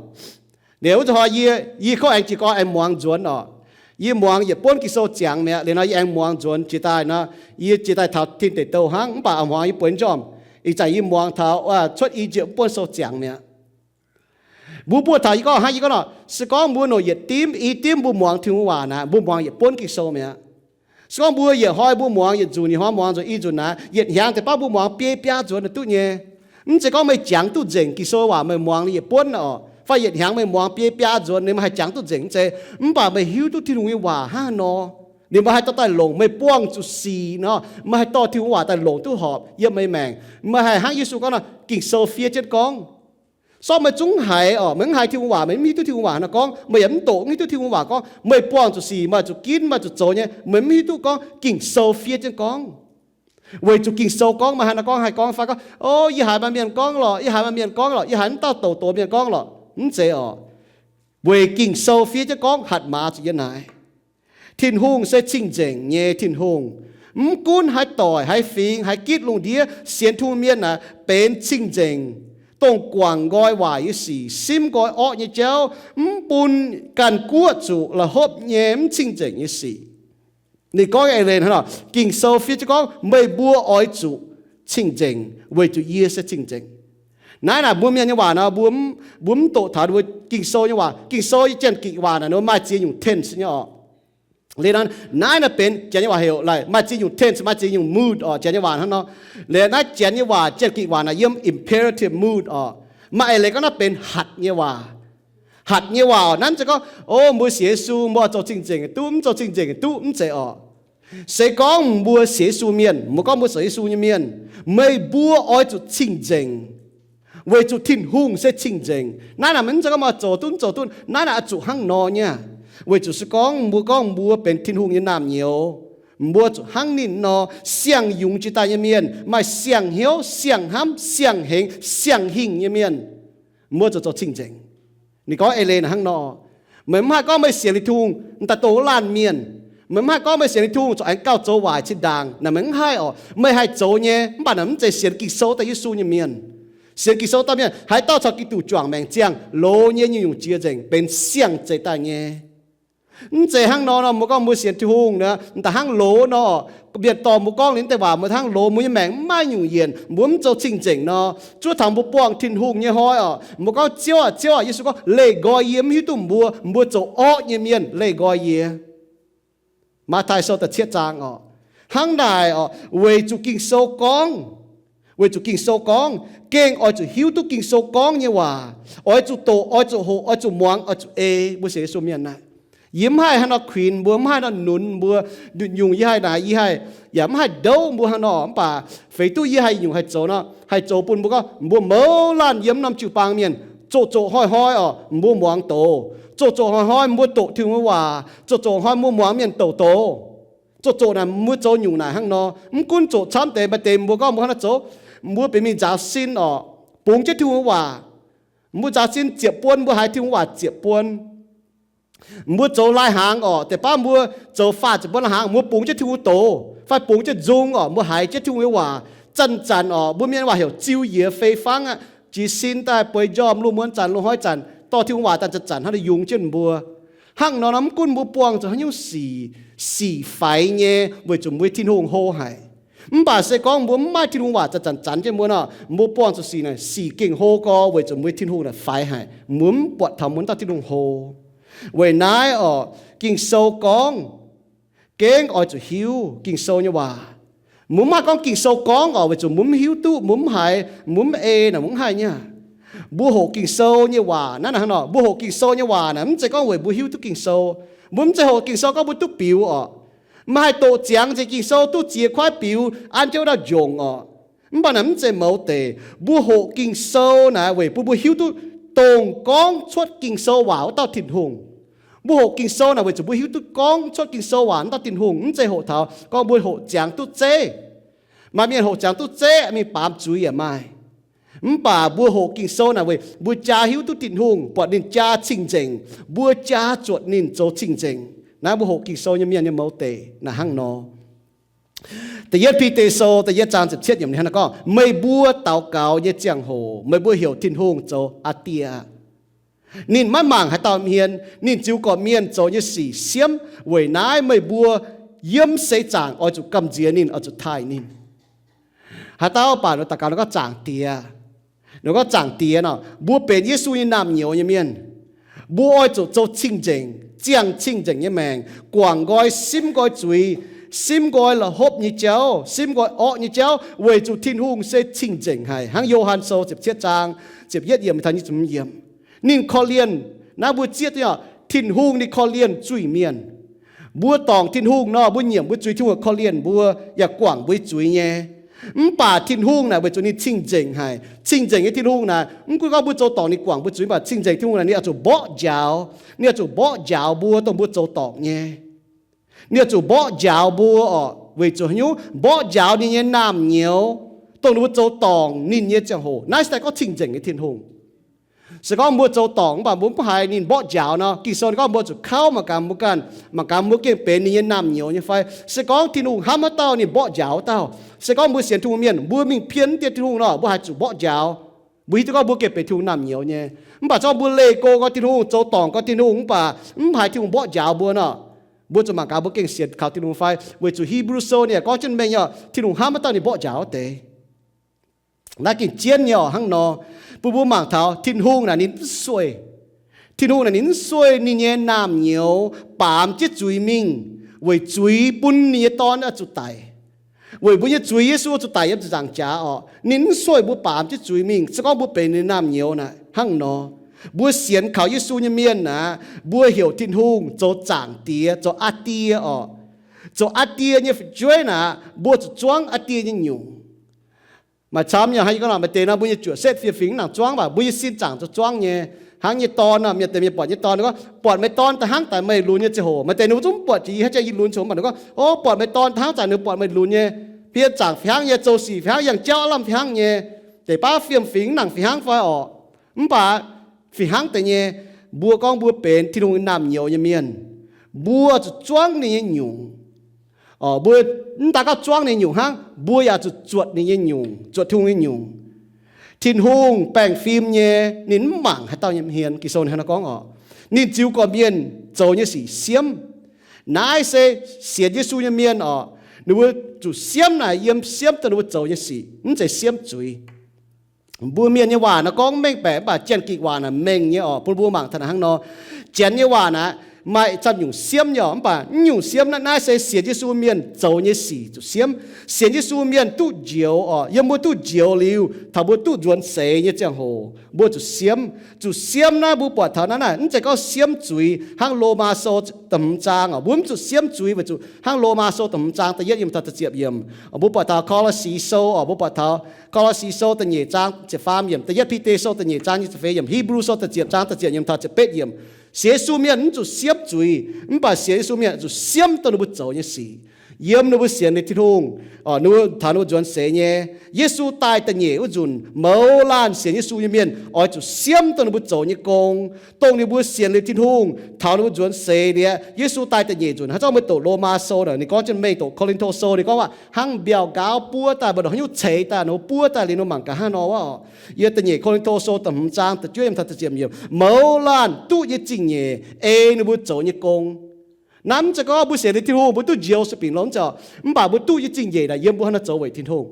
Liuz wuov zanc hnoi yie, yie kov aengx jiez gorn aengx muangx nzuonx orqc. Yie muangx yietc buonv Ging-Sou ziangx mi'aqv. Liuz nor yie aengx muangx nzuonx jiex daaih nor, yie jiex daaih taux tin deic douh hnangv. Mv baac a'hmuangx yie bueix njormh, ih zanc yie muangx taux cuotv I^yipv mv buonv sou ziangx mi'aqv. Mbuo buatc taux yie gorngv hnangv yie gorngv nor, se gorngv mbuo nouc yietc dimv i dimv mbuo muangx Tin-Hungh waac naaic, mbuo muangx yietc buonv Ging-Sou mi'aqv. Se gorngv mbuo yietc hnoi mbuo muangx yietc nzunc, yietc hnoi muangx nzunc i nzunc naaiv, yietc hnyangx deix baav mbuo muangx biei biaa nzuonx duqv nyei. Mv zeiz gorngv meih jangx duqv nzengc Ging-Sou waac meih muangx yietc buonv orqc, fai yietc hnyangx meih muangx biei biaa nzuonx ninh maiv haih jangx duqv nzengc, mv zeiz. Mv baac meih hiuv duqv Tin-Hungh nyei waac hnangv haaix nor, ninh maiv haih dorh daaih longc meih buangh zuqc sic nor, maiv haih dorh Tin-Hungh waac daaih longc duqv horpc yiem meih maengc. Meih haih hnangv Yesu gorngv nor, Ging-Sou fiev jienv gorngv. Sortv meih zungv haiz orqc, meih mv haiz Tin-Hungh waac, meih mv hiuv duqv Tin-Hungh waac haaix nor gorngv. Meih yaac mv doqc, mv hiuv duqv Tin-Hungh waac gorngv. Meih buangh zuqc sic, maaih zuqc ginv, maaih zuqc zoux nyei, meih mv hiuv duqv gorngv Ging-Sou fiev jienv gorngv. Weic zuqc Ging-Sou gorngv maaih haaix nor gorngv, haih gorngv fai gorngv, O, yie haiz maaih mienh gorngv lorqc, yie haiz maaih mienh gorngv lorqc, yie haiz mv dauh douc douc mienh gorngv lorqc. Mv zeiz orqc. Weic Ging-Sou fiev jienv gorngv hatc maaz zuqc yiem naaic. Tin-Hungh se cing-nzengc nyei Tin-Hungh. Mv gunv haaix doic, haaix fingx, haaix gitv lungh ndiev sienx Tin-Hungh mienh naaic benx cing-nzengc, dongh guangc nqoi waaic nyei sic, simv nqoi orqv nyei jauv, mv bun ganh guoqv zuqc la'hopv nyei mv cing-nzengc nyei sic. Ninh gorngv eix leiz hnangv nor, Ging-Sou fiev jienv gorngv meih mbuo oix zuqc cing-nzengc weic zuqc yie se cing-nzengc. Naaiv naaic mbuo mienh nyei waac nor, mbuo mv, mbuo mv doqc taux mbuo Ging-Sou nyei waac. Ging-Sou nyei Janx-Gikc waac naaic nor maaih ziex nyungc tense nyei orqc. Liuz nor, naaiv naaiv benx Janx nyei waac heuc maaih ziex nyungc tense, maaih ziex nyungc mood orqc. Janx nyei waac hnangv nor. Liuz naaiv Janx nyei waac, Janx-Gikc waac naaic yiem imperative mood orqc. Maaih eix leiz gorngv naaiv benx hatc nyei waac. Hatc nyei waac orqc, naaiv mv zeiz gorngv, O, mbuo sienx Yesu, mbuo oix zoux cing-nzengc duqv, mv zoux cing-nzengc duqv, mv zeiz orqc. Se gorngv mbuo sienx Yesu mienh, mbuo gorngv mbuo sienx Yesu nyei mienh, meih mbuo oix zuqc cing-nzengc, weic zuqc Tin-Hungh se cing-nzengc. Naaiv naaic mv zeiz gorngv meih zoux duqv, mv zoux duqv, naaiv naaic oix zuqc hnangv nor nyei. Weic zuqc se gorngv mbuo gorngv mbuo benx Tin-Hungh nyei naamh nyouz, mbuo zuqc hnangv ninh nor, siang-yungz jiex daaih nyei mienh, maaih siang-hnyouv, siang-hnamv, siang-hengx, siang-hingh nyei mienh, mbuo zuqc zoux cing-nzengc. Ninh gorngv eix leiz naaic hnangv nor. Meih mv haih gorngv meih sienx liuz Tin-Hungh daaih dongh wuov laanh mienh. Meih mv haih gorngv meih sienx Tin-Hungh corc aengx gauh zoux waaic zinh ndaangc. Naaic meih mv haih oc. Meih haih zoux nyei, mv baac naaic mv zeiz sienx Ging-Sou daaih Yesu nyei mienh. Sienx Ging-Sou daaih mienh haaix dauh caux Giduc juangc maengc ziangh, loz nyei nyungc-nyungc jiex nzengc, benx siang-zeix daaih nyei. Mv zeiz hnangv nor nor, mbuo gorngv mbuo sienx Tin-Hungh nor, da'hnangv loz nor, mienh dorh mbuo gorngv liuz deix waac, mbuo hnangv loz, mbuo nyei maengc mv maaih nyungc yienc, mbuo mv zoux cing-nzengc nor. Zuov taux mbuo buangh Tin-Hungh nyei hnoi oc, mbuo gorngv, Ziouv aac, Ziouv aac, Yesu gorngv, leih nqoi yie, mv hiuv duqv mbuo, mbuo zoux orqv nyei mienh, leih nqoi yie. Matv^taai Sou da'cietv zaang oc. Hnangv naaic oc, weic zuqc Ging-Sou gorngv, weic zuqc Ging-Sou gorngv, gengh oix zuqc hiuv duqv Ging-Sou gorngv nyei waac, oix zuqc doqc, oix zuqc hoqc, oix zuqc muangx, oix zuqc ei. Mbuo sienx Yesu mienh naaic, yie mv haih hnangv nor kuinx mbuo, mv haih nor nunz mbuo, nyungc-nyungc yie haih naaic, yie haih, yaac mv haih ndouv mbuo hnangv nor, mv baac feix duqv yie haih nyungc haih zoux nor, haih zoux bun mbuo gorngv mbuo mouz laanh yiem norm jiu-baang mienh, zoqc zoqc hnoi-hnoi oc, mbuo muangx doqc. Zoqc zoqc hnoi-hnoi mbuo doqc Tin-Hungh waac. Zoqc zoqc hnoi mbuo muangx mienh doqc doqc. Zoqc zoqc naaic mbuo zoux nyungc naaic hnangv nor. Mv gunv zoqc camv deix, maaih deix mbuo gorngv mbuo hnangv naaiv zoux, mbuo benx mingh nzaaux sin oc, bungx jienv Tin-Hungh waac. Mbuo nzaaux sin ziepc buon, mbuo haiz Tin-Hungh waac ziepc buon. Mbuo zoux lai hnaangx oc, deix baav mbuo zoux faah ziepc buon lai hnaangx, mbuo bungx jienv Tin-Hungh doqc fai bungx jienv nzung oc, mbuo haiz jienv Tin-Hungh nyei waac. Zanc-zanc oc, mbuo mienh waac heuc ziu yiex fei fangv aqv. Jiez sin daaih bueix njormh, lungh muonz zanc, lungh hnoi zanc, dorh Tin-Hungh waac daaih zanc-zanc hnangv nor yungz jienv mbuo. Hnangv nor nor, mv gunv mbuo buangh zuqc haaix nyungc sic, sic faix nyei, weic zuqc mbuo Tin-Hungh hlo haic. Mv baac se gorngv mbuo mv maaih Tin-Hungh waac zanc-zanc zanc jienv mbuo nor, mbuo buangh zuqc sic naaic, sic gengh hlo gorx, weic zuqc mbuo Tin-Hungh naaic faix haic, mbuo mv buatc taux mbuo dauh Tin-Hungh hlo. Weic naaiv oc, Ging-Sou gorngv, gengh oix zuqc hiuv Ging-Sou nyei waac. Mbuo mv haih gorngv Ging-Sou gorngv oc, weic zuqc mbuo mv hiuv duqv, mbuo mv haiz, mbuo mv ei naaic, mbuo mv haih nyei. Mbuo hoqc Ging-Sou nyei waac naaiv hnangv nor, mbuo hoqc Ging-Sou nyei waac naaic, mv zeiz gorngv weic mbuo hiuv duqv Ging-Sou. Mbuo mv zeiz hoqc Ging-Sou gorngv mbuo duqv biux oc. Mv haih doqc ziangx nzengc Ging-Sou duqv ziex kuaaiv biux an jienv wuov dauh njongc oc. Mv baac naaic mv zeiz mouz deix. Mbuo hoqc Ging-Sou naaic weic bun mbuo hiuv duqv dongh gorngv cuotv Ging-Sou waac wuov dauh Tin-Hungh. Mbuo hoqc Ging-Sou naaic weic zuqc mbuo hiuv duqv gorngv cuotv Ging-Sou waac wuov dauh Tin-Hungh, mv zeiz hoqc taux gorngv mbuo hoqc ziangx duqv zeiv. Maaih mienh hoqc ziangx duqv zeiv, mingh baamz zuiz yaac maaih. Mv baac mbuo hoqc Ging-Sou naaic weic mbuo jaa hiuv duqv Tin-Hungh, buatc ninh jaa cing-nzengc, mbuo jaa zuotc ninh zoux cing-nzengc. Naaiv mbuo hoqc Ging-Sou nyei mienh nyei mouz deix naaic hnangv nor. Da'yietv Bide Sou da'yietv zaang ziepc cietv yiemc ninh hnangv naaiv gorngv, meih mbuo daux gaux nyei ziangh hoc meih mbuo heuc Tin-Hungh zoux Aa Die. Ninh maiv mangc haaix dauh hmien, ninh ziux gorqv-mienh zoux nyei sic siemv. Weic naaiv meih mbuo yiem seix zaangc oix zuqc gamh nziex ninh, oix zuqc taaih ninh. Haaix dauh baac ninh daux gaux ninh gorngv, Zaangc Diex, ninh gorngv, Zaangc Diex nor, mbuo benx Yesu nyei naamh nyouz nyei mienh. Mbuo oix zuqc zoux cing-nzengc, ziangh cing-nzengc nyei maengc, guangc nqoi, simv nqoi zuiz, simv nqoi la'hopv nyei jauv, simv nqoi orqv nyei jauv, weic zuqc Tin-Hungh se cing-nzengc haic. Hnangv Yo^han Sou ziepc cietv zaang ziepc yietv yiemc taux nyic ziepc hmz yiemc. Ninh korv-lienh, naaiv mbuo zieqv duqv nyei, Tin-Hungh ninh korv-lienh zuiz-mienh. Mbuo dorngc Tin-Hungh nor, mbuo nyiemc mbuo zuiz, Tin-Hungh korv-lienh mbuo yaac guangc mbuo zuiz nyei. Mv baac Tin-Hungh naaic weic zuqc ninh cing-nzengc haic. Cing-nzengc nyei Tin-Hungh naaic, mv gunv gorngv mbuo zoux dorngc ninh guangc mbuo zuiz, mv baac cing-nzengc Tin-Hungh naaic ninh oix zuqc mborqv njaaux, ninh oix zuqc mborqv njaaux mbuo dongh mbuo zoux dorngc nyei. Ninh oix zuqc mborqv njaaux mbuo oc, weic zuqc haaix nyungc? Mborqv njaaux ninh nyei naamh nyouz, dongh ninh mbuo zoux dorngc ninh nyei ziangh hoc. Naaiv se daaih gorngv cing-nzengc nyei Tin-Hungh. Se gorngv mbuo zoux dorngc mv baac mbuo mv haiz ninh mborqv njaaux nor, Ging-Sou ninh gorngv mbuo zuqc kauv mangc gaax mbuo ganh, mangc gaax mbuo gengh benx ninh nyei naamh nyouz nyei fai? Se gorngv Tin-Hungh hnamv haaix dauh ninh mborqv njaaux wuov dauh. Se gorngv mbuo sienx Tin-Hungh mienh, mbuo mingh pien dieh Tin-Hungh nor, mbuo haih zuqc mborqv njaaux. Mbuo hiuv duqv gorngv mbuo gengh benx Tin-Hungh naamh nyouz nyei. Mv baac se gorngv mbuo leih go gorngv Tin-Hungh, zoux dorngc gorngv Tin-Hungh, mv baac mv haiz Tin-Hungh mborqv njaaux mbuo nor, mbuo zuqc mangc gaax mbuo gengh sienx kaux Tin-Hungh fai, weic zuqc Hipv^lu Sou ninh yaac gorngv jienv mengh nyei, Tin-Hungh hnamv haaix dauh ninh mborqv njaaux wuov deix. Naaiv gengh jienv nyei oc. Hnangv nor, bun mbuo mangc taux Tin-Hungh naaic ninh mv sueih. Tin-Hungh naaic ninh mv sueih ninh nyei naamh nyouz baamz jienv zuiz mingh, weic zuiz bun ninh nyei Dorn oix zuqc daic. Weic mbuo nyei zuiz Yesu oix zuqc daic yiem ziepc nzaangc jaax oc. Ninh mv sueih mbuo baamz jienv zuiz mingh, se gorngv mbuo benx ninh naamh nyouz naaic hnangv nor. Mbuo sienx kaux Yesu nyei mienh aqv, mbuo heuc Tin-Hungh zoux Zaangc Diex, zoux Aa Die oc. Zoux Aa Die nyei fu'jueiv naaic, mbuo zuqc zuangv Aa Die nyei nyungc. Maaih camv nyei, hnangv yie gorngv nor, maaih deix nor mbuo nyei juoqc setv fiem-fingx mv nangc zuangv, mv baac mbuo nyei sin zaangc zoux zuangv nyei. Hnangv nyei dorn nor, mienh deix mienh buatc nyei dorn, ninh gorngv, Buatc meih dorn da'hnangv daaih meih lunx nyei ziangh hoc. Maaih deix ninh mbuo zungv mv buatc jiex yie haaix jangx yie lunx ziangh hoc, mv baac ninh gorngv, O, buatc meih dorn da'hnangv daaih ninh buatc meih lunx nyei. Biei zaangc fih hnangv nyei, zoux sic fih hnangv, yangh jauv lamh fih hnangv nyei. Deix baav fiem-fingx mv nangc fih hnangv fai orqc? Mv baac fih hnangv deix nyei, mbuo gorngv mbuo benx Tin-Hungh naamh nyouz nyei mienh. Mbuo zuqc zuangv ninh nyei nyungc. Mbuo mv daaih gorngv zuangv ninh nyungc hnangv, mbuo yaac zuqc zuotc ninh nyei nyungc, zuotc Tin-Hungh nyei nyungc. Tin-Hungh baengh fim nyei, ninh mv mangc haaix dauh nyei hmien. Ging-Sou hnangv naaiv gorngv oc, ninh ziux gorqv-mienh zoux nyei sic siemv. Naaiv se sienx Yesu nyei mienh oc. Ninh mbuo zuqc siemv naaic yiem siemv dongh ninh mbuo zoux nyei sic, mv zeiz siemv zuiz. Mbuo mienh nyei waac naaic gorngv mengh baeqc, mv baac Janx-Gikc waac naaic mengh nyei oc, bun mbuo mangc taux naaic hnangv nor. Janx nyei waac naaic maaih camv nyungc siemv nyei oc, mv baac mv nyungc siemv naaiv, naaiv se sienx Yesu mienh zoux nyei sic zuqc siemv. Sienx Yesu mienh duqv njoux oc, yiem mbuo duqv njoux liuz, taux mbuo duqv nzuonx seix nyei ziangh hoc, mbuo zuqc siemv. Zuqc siemv naaiv mbuo buatc taux naaiv naaic mv zeiz gorngv siemv zuiz hnangv Lomaa Sou da'hmz zaang oc. Mbuo mv zuqc siemv zuiz weic zuqc hnangv Lomaa Sou da'hmz zaang da'yietv yiemc taux da'ziepc yiemc. Mbuo buatc taux Ko^lo^si Sou oc, mbuo buatc taux Ko^lo^si Sou da'nyeic zaang ziepc faam yiemc, da'yietv Bide Sou da'nyeic zaang nyic ziepc feix yiemc, Hipv^lu Sou da'ziepc zaang da'ziepc yiemc taux ziepc betv yiemc. Sienx Yesu mienh mv zuqc siemv zuiz, mv baac sienx Yesu mienh zuqc siemv dongh ninh mbuo zoux nyei sic. Yiem ninh mbuo sienx liuz Tin-Hungh, ninh mbuo taux ninh mbuo nzuonx seix nyei, Yesu daaih da'nyeic wuov nzunc, mouz laanh sienx Yesu nyei mienh oix zuqc siemv dongh ninh mbuo zoux nyei gong, dongh ninh mbuo sienx liuz Tin-Hungh taux ninh mbuo nzuonx seix liuz, Yesu daaih da'nyeic nzunc. Haaix zanc meih doqc Lomaa Sou naaic, ninh gorngv jienv mengh, doqc Ko^lin^to Sou ninh gorngv waac hnangv mbiauh nqaauv buov daaih, mbu'ndongx haaix nyungc ceix daaih, ninh mbuo buov daaih liuz, ninh mbuo mangc gaax hnangv nor wuov. Yiem da'nyeic Ko^lin^to Sou da'hmz zaang da'juov yiemc taux da'ziepc yiemc, mouz laanh duqv nyei zingh nyeic ei ninh mbuo zoux nyei gong. Naaiv mv zeiz gorngv mbuo sienx liuz Tin-Hungh mbuo duqv njoux sueih binc longx nzengc, mv baac mbuo duqv nyei zingh nyeic naaic yiem mbuo hnangv naaiv zoux weic Tin-Hungh.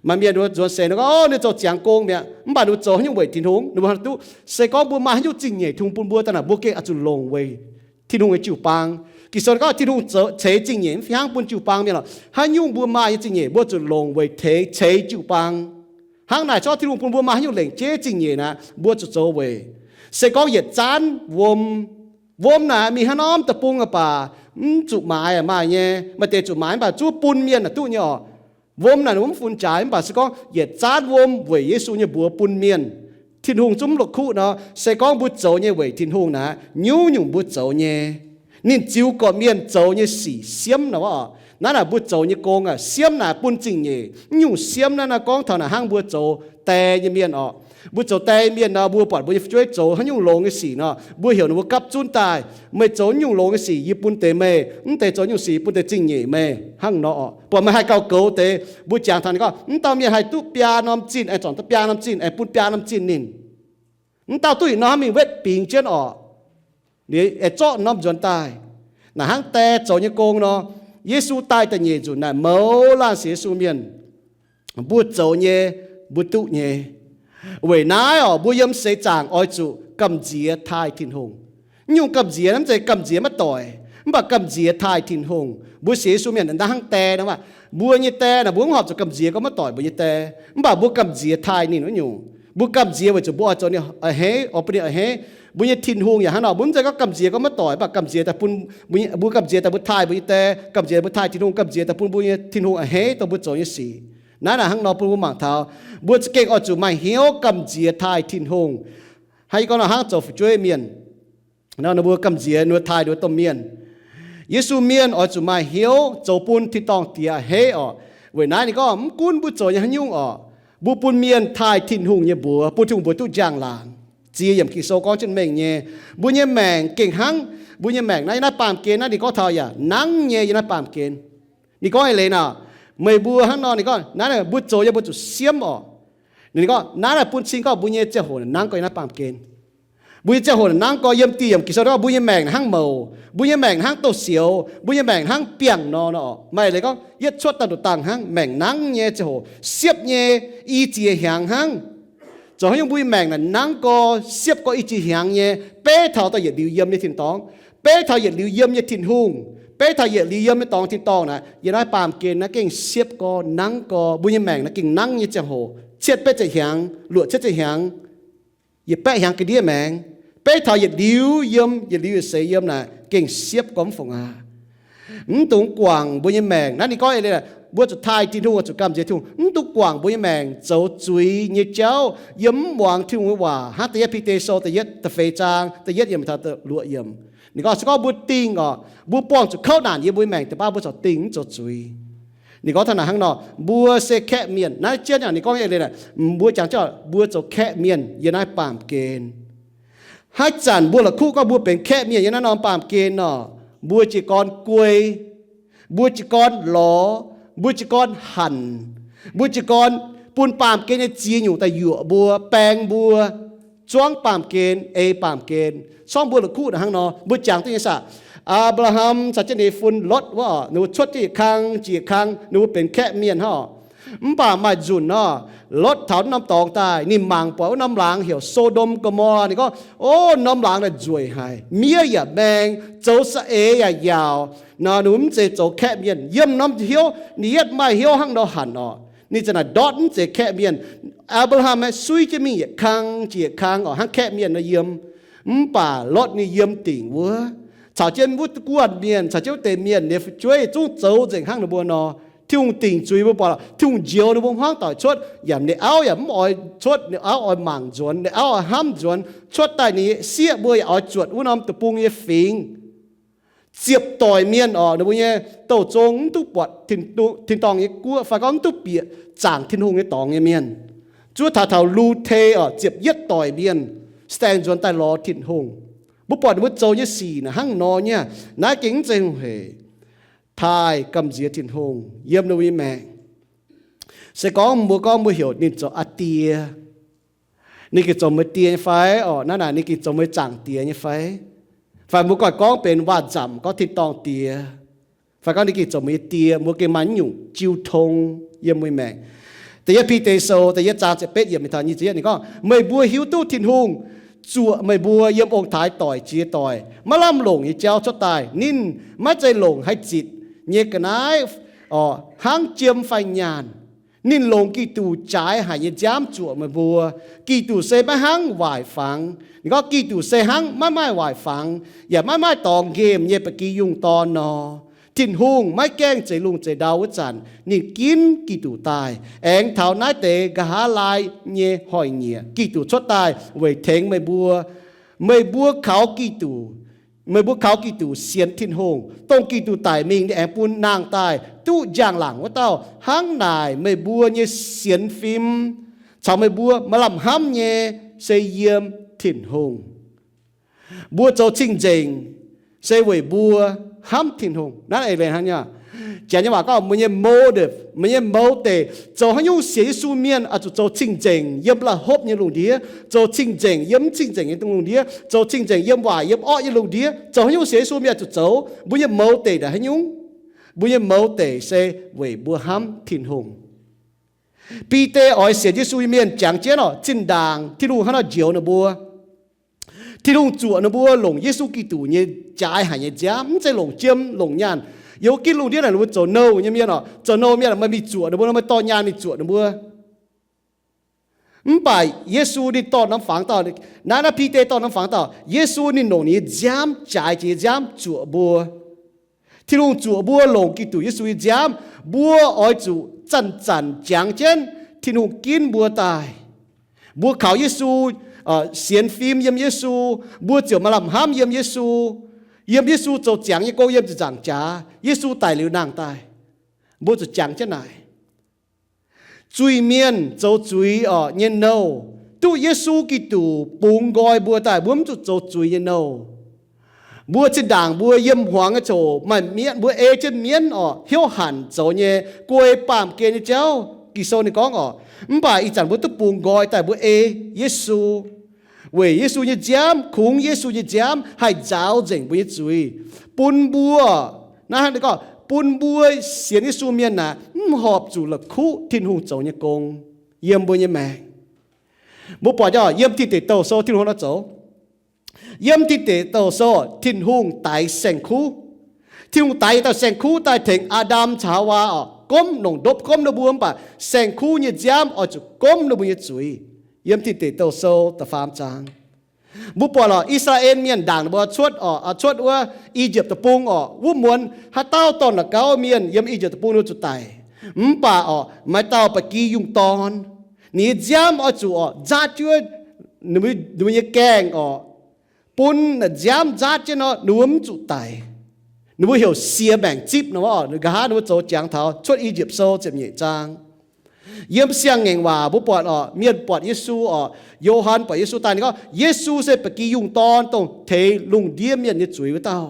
Maaih mienh nzuonx seix ninh gorngv, o, ninh zoux ziangx gong mi'aqv, mv baac ninh mbuo zoux haaix nyungc weic Tin-Hungh, ninh mbuo hnangv duqv. Se gorngv mbuo maaih haaix nyungc zingh nyeic Tin-Hungh bun mbuo daaih naaic, mbuo gengh oix zuqc longc weic Tin-Hungh nyei jiu-baang. Ging-Sou gorngv Tin-Hungh ceix zingh nyeic mv fih hnangv bun jiu-baang mienh lorqc. Haaix nyungc mbuo maaih nyei zingh nyeic mbuo zuqc longc weic teix ceix jiu-baang. Hnangv naaic, se gorngv Tin-Hungh bun mbuo maaih haaix nyungc lengc jeiv zingh nyeic naaic, mbuo zuqc zoux weic. Se gorngv yietc zanv wuom, wuom naaic mingh hnangv norm deic-bung aqv baac mv zuqc maaiz, maaih nyei, maaih deix zuqc maaiz mv baac zuov bun mienh naaic duqv nyei oc. Wuom naaic wuov mv funx jaaix, mv baac se gorngv yietc zanv wuom weic Yesu nyei mbuox bun mienh, Tin-Hungh zungv la'kuqv nor. Se gorngv mbuo zoux nyei weic Tin-Hungh naaic, nyungc-nyungc mbuo zoux nyei, ninh ziux gorqv-mienh zoux nyei sic siemv nor. Naaiv naaic mbuo zoux nyei gong aah, siemv naaic bun zingh nyeic. Nyungc siemv naaiv naaiv gorngv taux naaic hnangv mbuo zoux die nyei mienh oc. Mbuo zoux die mienh nor, mbuo buatc mbuo nyei fu'jueiv zoux haaix nyungc longx nyei sic nor, mbuo heuc ninh mbuo gapv zunv daaih, meih zoux nyungc longx nyei sic yie bun deix meih, mv deix zoux nyungc sic yie bun deix zingh nyeic meih, hnangv nor oc. Buatc meih haih gauh goux deix, mbuo jangx taux ninh gorngv, mv dauh mienh haih duqv biaa norm zinh, aengx zornc duqv biaa norm zinh, aengx bun biaa norm zinh ninh. Mv dauh duqv yietc norm hnangv mingh wetv bingx jienv oc, aengx zorqv norm nzuonx daaih. Naaic hnangv die zoux nyei gong nor, Yesu daaih da'nyeic nzunc naaic, mouz laanh sienx Yesu mienh, mbuo zoux nyei, mbuo duqv nyei. Weic naaiv oc, mbuo yiem seix zaangc oix zuqc gamh nziex taaih Tin-Hungh. Nyungc gamh nziex naaiv mv zeiz gamh nziex maiv doic, mv baac gamh nziex taaih Tin-Hungh. Mbuo sienx Yesu mienh naaic hnangv die nor, mbuo nyei die naaic mbuo mv horpc zuqc gamh nziex gorngv maiv doic mbuo nyei die, mv baac mbuo gamh nziex taaih ninh wuov nyungc. Mbuo gamh nziex weic zuqc mbuo oix zoux ninh a'hneiv, oix bun ninh a'hneiv. Mbuo nyei Tin-Hungh yaac hnangv nor, mbuo mv zeiz gorngv gamh nziex gorngv maiv doic, mv baac gamh nziex daaih bun, mbuo gamh nziex daaih mbuo taaih mbuo nyei die, gamh nziex mbuo taaih Tin-Hungh, gamh nziex daaih bun mbuo nyei Tin-Hungh a'hneiv dongh mbuo zoux nyei sic. Naaiv naaic hnangv nor bun mbuo mangc taux, mbuo za'gengh oix zuqc maaih hnyouv gamh nziex taaih Tin-Hungh. Hnangv yie gorngv nor, hnangv zoux fu'jueiv mienh nor, ninh mbuo gamh nziex ninh mbuo taaih ninh mbuo domh mienh. Yesu mienh oix zuqc maaih hnyouv zoux bun tin-dorngh Diex a'hneiv oc. Weic naaiv ninh gorngv mv gunv mbuo zoux nyei haaix nyungc oc, mbuo bun mienh taaih Tin-Hungh nyei mbuox, bun Tin-Hungh mbuox duqv njang-laangc. Ziex yiemc Ging-Sou gorngv jienv mengh nyei, mbuo nyei maengc gengh hnangv, mbuo nyei maengc naaiv yiem naaiv baamh gen naaiv ninh gorngv taux yaac nangv nyei yiem naaiv baamh gen. Ninh gorngv eix leiz naaic, meih mbuo hnangv nor, ninh gorngv naaiv mbuo zoux nyei mbuo zuqc siemv oc. Ninh gorngv naaiv naaic bun cing gorngv mbuo nyei ziangh hoc nangv gorx yiem naaiv baamh gen. Mbuo nyei ziangh hoc nangv gorx. Yiem dieh yiemc Ging-Sou gorngv mbuo nyei maengc hnangv mouc, mbuo nyei maengc hnangv douz-sioux, mbuo nyei maengc hnangv biangh nor nor. Maaih leiz gorngv yietv cuotv daaih nduqc dangh hnangv, maengc nangv nyei ziangh hoc, siepv nyei, i ziex hnyangx hnangv. Zoux haaix nyungc mbuo nyei maengc naaic nangv gorx, siepv gorx, i ziex hnyangx nyei, beiv taux daaih yietc liuz yiem nyei tin-dorngh, beiv taux yietc liuz yiem nyei Tin-Hungh, beiv taux yietc liuz yiem nyei dorngx tin-dorngh naaic, yiem naaiv baamh gen naaiv gengh siepv gorx, nangv gorx. Mbuo nyei maengc naaiv gengh nangv nyei ziangh hoc cietv betv ziepc hnyangx, luoqc cietv ziepc hnyangx, yietc baeqv hnyangx ga'ndiev maengx, beiv taux yietc liuz yiem, yietc liuz yietc seix yiem naaic gengh siepv gorx mv fungc aqv. Mv dungx guangc mbuo nyei maengc. Naaiv ninh gorngv eix leiz, mbuo zuqc taaih Tin-Hungh, zuqc gamh nziex Tin-Hungh. Mv dungx guangc mbuo nyei maengc zoux zuiz nyei jauv, yiem mv muangx Tin-Hungh nyei waac. Hnangv da'yietv Bide Sou da'yietv, da'feix zaang, da'yietv yiemc taux luoqc yiemc. Ninh gorngv se gorngv mbuo dingh oc, mbuo buangh zuqc kouv naanc yiem mbuo nyei maengc deix baav mbuo corc dingh mv zoux zuiz. Ninh gorngv taux naaic hnangv nor, mbuo se kaeqv mienh. Naaiv jienv yaac ninh gorngv eix leiz naaic, mbuo jangx jienv mbuo zoux kaeqv mienh yiem naaiv baamh gen. Haaix zanc mbuo la'kuqv gorngv mbuo benx kaeqv mienh yiem naaiv norm baamh gen nor, Mbuo jiez gorn guei, mbuo jiez gorn lorz, mbuo jiez gorn hanc, mbuo jiez gorn bun baamh gen nyei ziex nyungc daaih yuoqc mbuo, baeng mbuo, zuangv baamh gen, ei baamh gen, corngv mbuo la'kuqv hnangv nor. Mbuo jangx duqv nyei saah? Apc^laa^ham caux jienv ninh fun Lotv wuov, ninh mbuo cuotv jienv yietc kang jiex yietc kang, ninh mbuo benx kaeqv mienh hnangv. Mv baac maaih nzunc nor, Lotv taux wuov norm dorngx daaih, ninh mangc buatc wuov norm laangz heuc So^ndom Go^mo^laa. Ninh gorngv, O, norm laangz naaic nzueic haic, miev yaac maeng, zoux saeng-eix yaac yaauc. Nor ninh mv zeiz zoux kaeqv mienh. Yiem norm hnyouv ninh yietv maaih hnyouv hnangv nor hanc orqc, ninh ziouc naaic ndortv mv zeiz kaeqv mienh. Apc^laa^ham aeqv, suiv jienv mingh yietc kang jiex yietc kang orqc, hnangv kaeqv mienh nor yiem. Mv baac Lotv ninh yiem dingc wuov, caux jienv wuov guanh mienh, caux jienv wuov deix mienh nyei fu'jueiv zungv zoux nzengc hnangv ninh mbuo nor. Tin-Hungh dingc zuiz. Mbuo buatc Tin-Hungh njoux ninh mbuo hmuangv doic cuotv, yaac ninh auv yaac mv oix cuotv, ninh auv oix mangc nzuonx, ninh auv oix hnamv nzuonx. Cuotv daaih ninh sieqv mbuo yaac oix zuotc wuov norm deic-bung nyei fingx, ziepc doic mienh orqc, ninh mbuo nyei douh zong mv duqv buatc tin-dorngh nyei guoqv, fai gorngv mv duqv bieqc zaangc Tin-Hungh nyei dorngx nyei mienh. Zuov taux taux Lu^te orqc, ziepc yietv doic mienh staeng nzuonx daaih lorz Tin-Hungh. Mbuo buatc ninh mbuo zoux nyei sic naaic hnangv nor nyei. Naaiv gengh mv zeiz hungh hec. Taaih gamh nziex Tin-Hungh yiem ninh mbuo nyei maengc. Se gorngv mbuo gorngv mbuo heuc ninh zoux aa die, ninh gengh zoux meih die nyei fai orqc? Naaiv naaic ninh gengh zoux meih zaangc diex nyei fai? Fai mbuo goiv gorngv benx waac nzamc gorngv tin-dorngh diex, fai gorngv ninh gengh zoux meih nyei die, mbuo gengh maaih nyungc jiu tong yiem meih maengc. Da'yietv Bide Sou da'yietv zaang ziepc betv yiemc taux nyic ziepc yietv ninh gorngv, Meih mbuo hiuv duqv Tin-Hungh zuoqc meih mbuo yiem ong-taaix doic jiex doic maiv lamh longc nyei jauv cuotv daaih. Ninh maiv zeiz longc haaix zitc nyei ga'naaiv orqc, hnangv jiem fai nyaanh. Ninh longc Giduc jaaix haic nyei nziaamv zuoqc meih mbuo. Giduc se maiv hnangv waaic fangx. Ninh gorngv Giduc se hnangv maiv maaih waaic fangx, yaac maiv maaih dorngx nqemh nyei ba'gi yungh dorn nor. Tin-Hungh maiv gaengh zeix lungh zeix ndau wuov zanc ninh ginv Giduc daaih, aengx taux naaiv deix nqa'haav laai nyei hnoi-nyieqc Giduc cuotv daaih weic tengx meih mbuo. Meih mbuo kaux Giduc, meih mbuo kaux Giduc sienx Tin-Hungh, dongh Giduc daic mingh ninh aengx bun nangh daaih duqv njang-laangc wuov dauh. Hnangv naaic meih mbuo nyei sienx fim caux meih mbuo maaih lamh hnamv nyei se yiem Tin-Hungh. Mbuo zoux cing-nzengc se weic mbuo hnamv Tin-Hungh. Naaiv eix leiz hnangv nyei. Janx nyei waac gorngv meih nyei motive, meih nyei mouz deic. Zoux haaix nyungc sienx Yesu mienh oix zuqc zoux cing-nzengc yiem la'hopv nyei lungh ndiev, zoux cing-nzengc yiem mv cing-nzengc nyei lungh ndiev, zoux cing-nzengc yiem waaic yiem orqv nyei lungh ndiev. Zoux haaix nyungc sienx Yesu mienh oix zuqc zoux, mbuo nyei mouz deic naaic haaix nyungc? Mbuo nyei mouz deic se weic mbuo hnamv Tin-Hungh. Bide oix sienx Yesu nyei mienh jangx jienv orqc, zinh ndaangc Tin-Hungh hnangv nor njoux ninh mbuo. Tin-Hungh zuoqc ninh mbuo longc Yesu Giduc nyei jaaix haic nyei nziaamv, mv zeiz longc jiem longc nyaanh. Yiem ginv lungh ndiev naaic ninh mbuo zoux nouh nyei mienh orqc, zoux nouh mienh maaih mingh zuoqc ninh mbuo, maaih dorh nyaanh mingh zuoqc ninh mbuo. Mv baac Yesu ninh dorh norm fangx dauh, naaiv naaiv Bide dorh norm fangx dauh, Yesu ninh longc ninh nyei nziaamv, jaaix jiex nyei nziaamv zuoqc mbuo. Tin-Hungh zuoqc mbuo longc Giduc Yesu nyei nziaamv. Mbuo oix zuqc zanc-zanc jangx jienv Tin-Hungh ginv mbuo daaih. Mbuo kaux Yesu, sienx fim yiem Yesu, mbuo ziouc maaih lamh hnamv yiem Yesu. Yiem Yesu zoux ziangx nyei gong yiem ziepc nzaangc jaax, Yesu daic liuz nangh daaih. Mbuo zuqc jangx jienv naaic. Zuiz-mienh zoux zuiz orqc nyei nouh, duqv Yesu Giduc bungx nqoi mbuo daaih, mbuo mv zuqc zoux zuiz nyei nouh. Mbuo zinh ndaangc mbuo yiem hmuangx nyei ziouc maaih mienv, mbuo ei jienv mienv orqc, hnyouv hanc zoux nyei, guei baamh gen nyei jauv, Ging-Sou ninh gorngv orqc. Mv baac ih zanc mbuo duqv bungx nqoi daaih mbuo ei Yesu, weic Yesu nyei nziaamv, kungx Yesu nyei nziaamv haih nzaaux nzengc mbuo nyei zuiz, bun mbuo, naaiv hnangv gorngv bun mbuo sienx Yesu mienh naaic mv horpc zuqc la'kuqv Tin-Hungh zoux nyei gong yiem mbuo nyei maengc. Mbuo buatc yiem Tin Deic Douh Sou Tin-Hungh nor zoux. Yiem Tin Deic Douh Sou Tin-Hungh daix saeng-kuv. Tin-Hungh daix yietc dauh saeng-kuv daaih tengx Aa^ndam caux Haawaa orqc, gomv longc ndopv gomv ninh mbuo, mv baac saeng-kuv nyei nziaamv oix zuqc gomv ninh mbuo nyei zuiz. Yiem Tin Deic Douh Sou da'faam zaang. Mbuo buatc lorqc, I^saa^laa^en Mienh ndaangc ninh mbuo cuotv orqc, cuotv wuov I^yipv Deic-Bung orqc, wuov muonz haaix dauh dorh naaic gauv mienh yiem I^yipv Deic-Bung ninh mbuo zuqc daic. Mv baac orqc, maaih dauh ba'gi yungh dorn, ninh nyei nziaamv oix zuqc orqc nzaatv jienv ninh mbuo nyei gaengh orqc, bun naaic nziaamv nzaatv jienv nor ninh mbuo mv zuqc daic. Ninh mbuo heuc siex maengc zipv nor orqc. Nqa'haav ninh mbuo zoux jangx taux Cuotv I^yipv Sou ziepc nyeic zaang. Yiem Siang-Ngaengc Waac mbuo buatc orqc, mienh buatc Yesu orqc, Yo^han buatc Yesu daaih ninh gorngv, Yesu se ba'gi yungh dorn dongh teix lungh ndiev mienh nyei zuiz wuov dauh.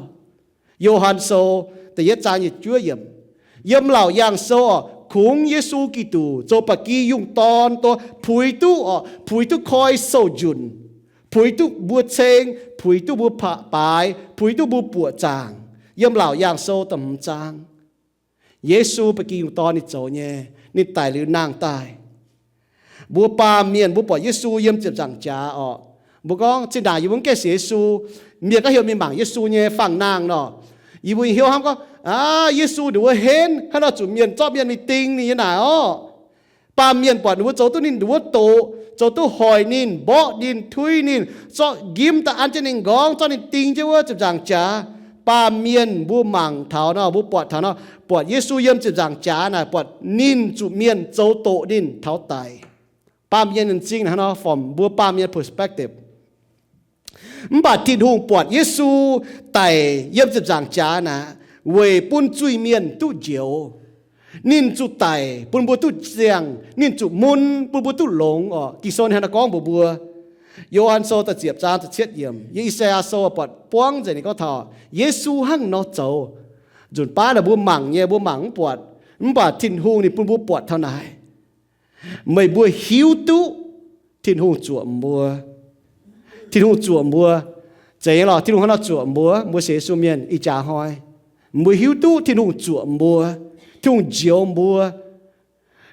Yo^han Sou da'yietv zaang nyic juov yiemc, yiem Laauc Yaangh Sou oc, kungx Yesu Giduc zoux ba'gi yungh dorn, dongh puix duqv oc, puix duqv koi sou-njunc, puix duqv mbuo ceng, puix duqv mbuo baaix, puix duqv mbuo buoqc zaangc. Yiem Laauc Yaangh Sou da'hmz zaang, Yesu ba'gi yungh dorn ninh zoux nyei, ninh daic liuz nangh daaih. Mbuo baamh mienh mbuo buatc Yesu yiem ziepc nzaangc jaax oc, mbuo gorngv, zinh ndaangc yie mbuo mv gaengh sienx Yesu, mienh gorngv heuc mingh mangc Yesu nyei fangx nangh nor, yie mbuo nyei hnyouv hnamv gorngv, aav, Yesu nduqc wuov henv, haaix nor zuqc mienh, zorqv mienh mingh ding ninh nyei naaic orqc. Baamh mienh buatc ninh mbuo zoux duqv ninh nduqc wuov doqc, zoux duqv hoic ninh, mborqv ninh, tuiv ninh, zorqv njimv daaih an jienv ninh nqorngv, zorqv ninh ding jienv wuov ziepc nzaangc jaax. Baamh mienh mbuo mangc taux nor, mbuo buatc taux nor, buatc Yesu yiem ziepc nzaangc jaax naaic, buatc ninh zuqc mienh zoux doqc ninh taux daic. Baamh mienh nyei m'zing hnangv nor, from mbuo baamh mienh perspective. Mv baac Tin-Hungh buatc Yesu daic yiem ziepc nzaangc jaax naaic, weic bun zuiz-mienh duqv njoux. Ninh zuqc daic bun mbuo duqv ziangh, ninh zuqc mun bun mbuo duqv longx oc. Ging-Sou ninh hnangv naaiv gorngv mbuox mbuo. Yo^han Sou da'ziepc zaang da'cietv yiemc, yiem I^saa^yaa Sou buatc buangv nzengc ninh gorngv taux Yesu hnangv nor zoux. Nzunc baav naaic mbuo mangc nyei, mbuo mangc mv buatc, mv baac Tin-Hungh ninh bun mbuo buatc taux naaic. Meih mbuo hiuv duqv Tin-Hungh zuoqc mbuo. Tin-Hungh zuoqc mbuo. Zeiz nyei lorqc, Tin-Hungh hnangv nor zuoqc mbuo, mbuo sienx Yesu mienh ih jaax hnoi. Mbuo hiuv duqv Tin-Hungh zuoqc mbuo, Tin-Hungh njoux mbuo.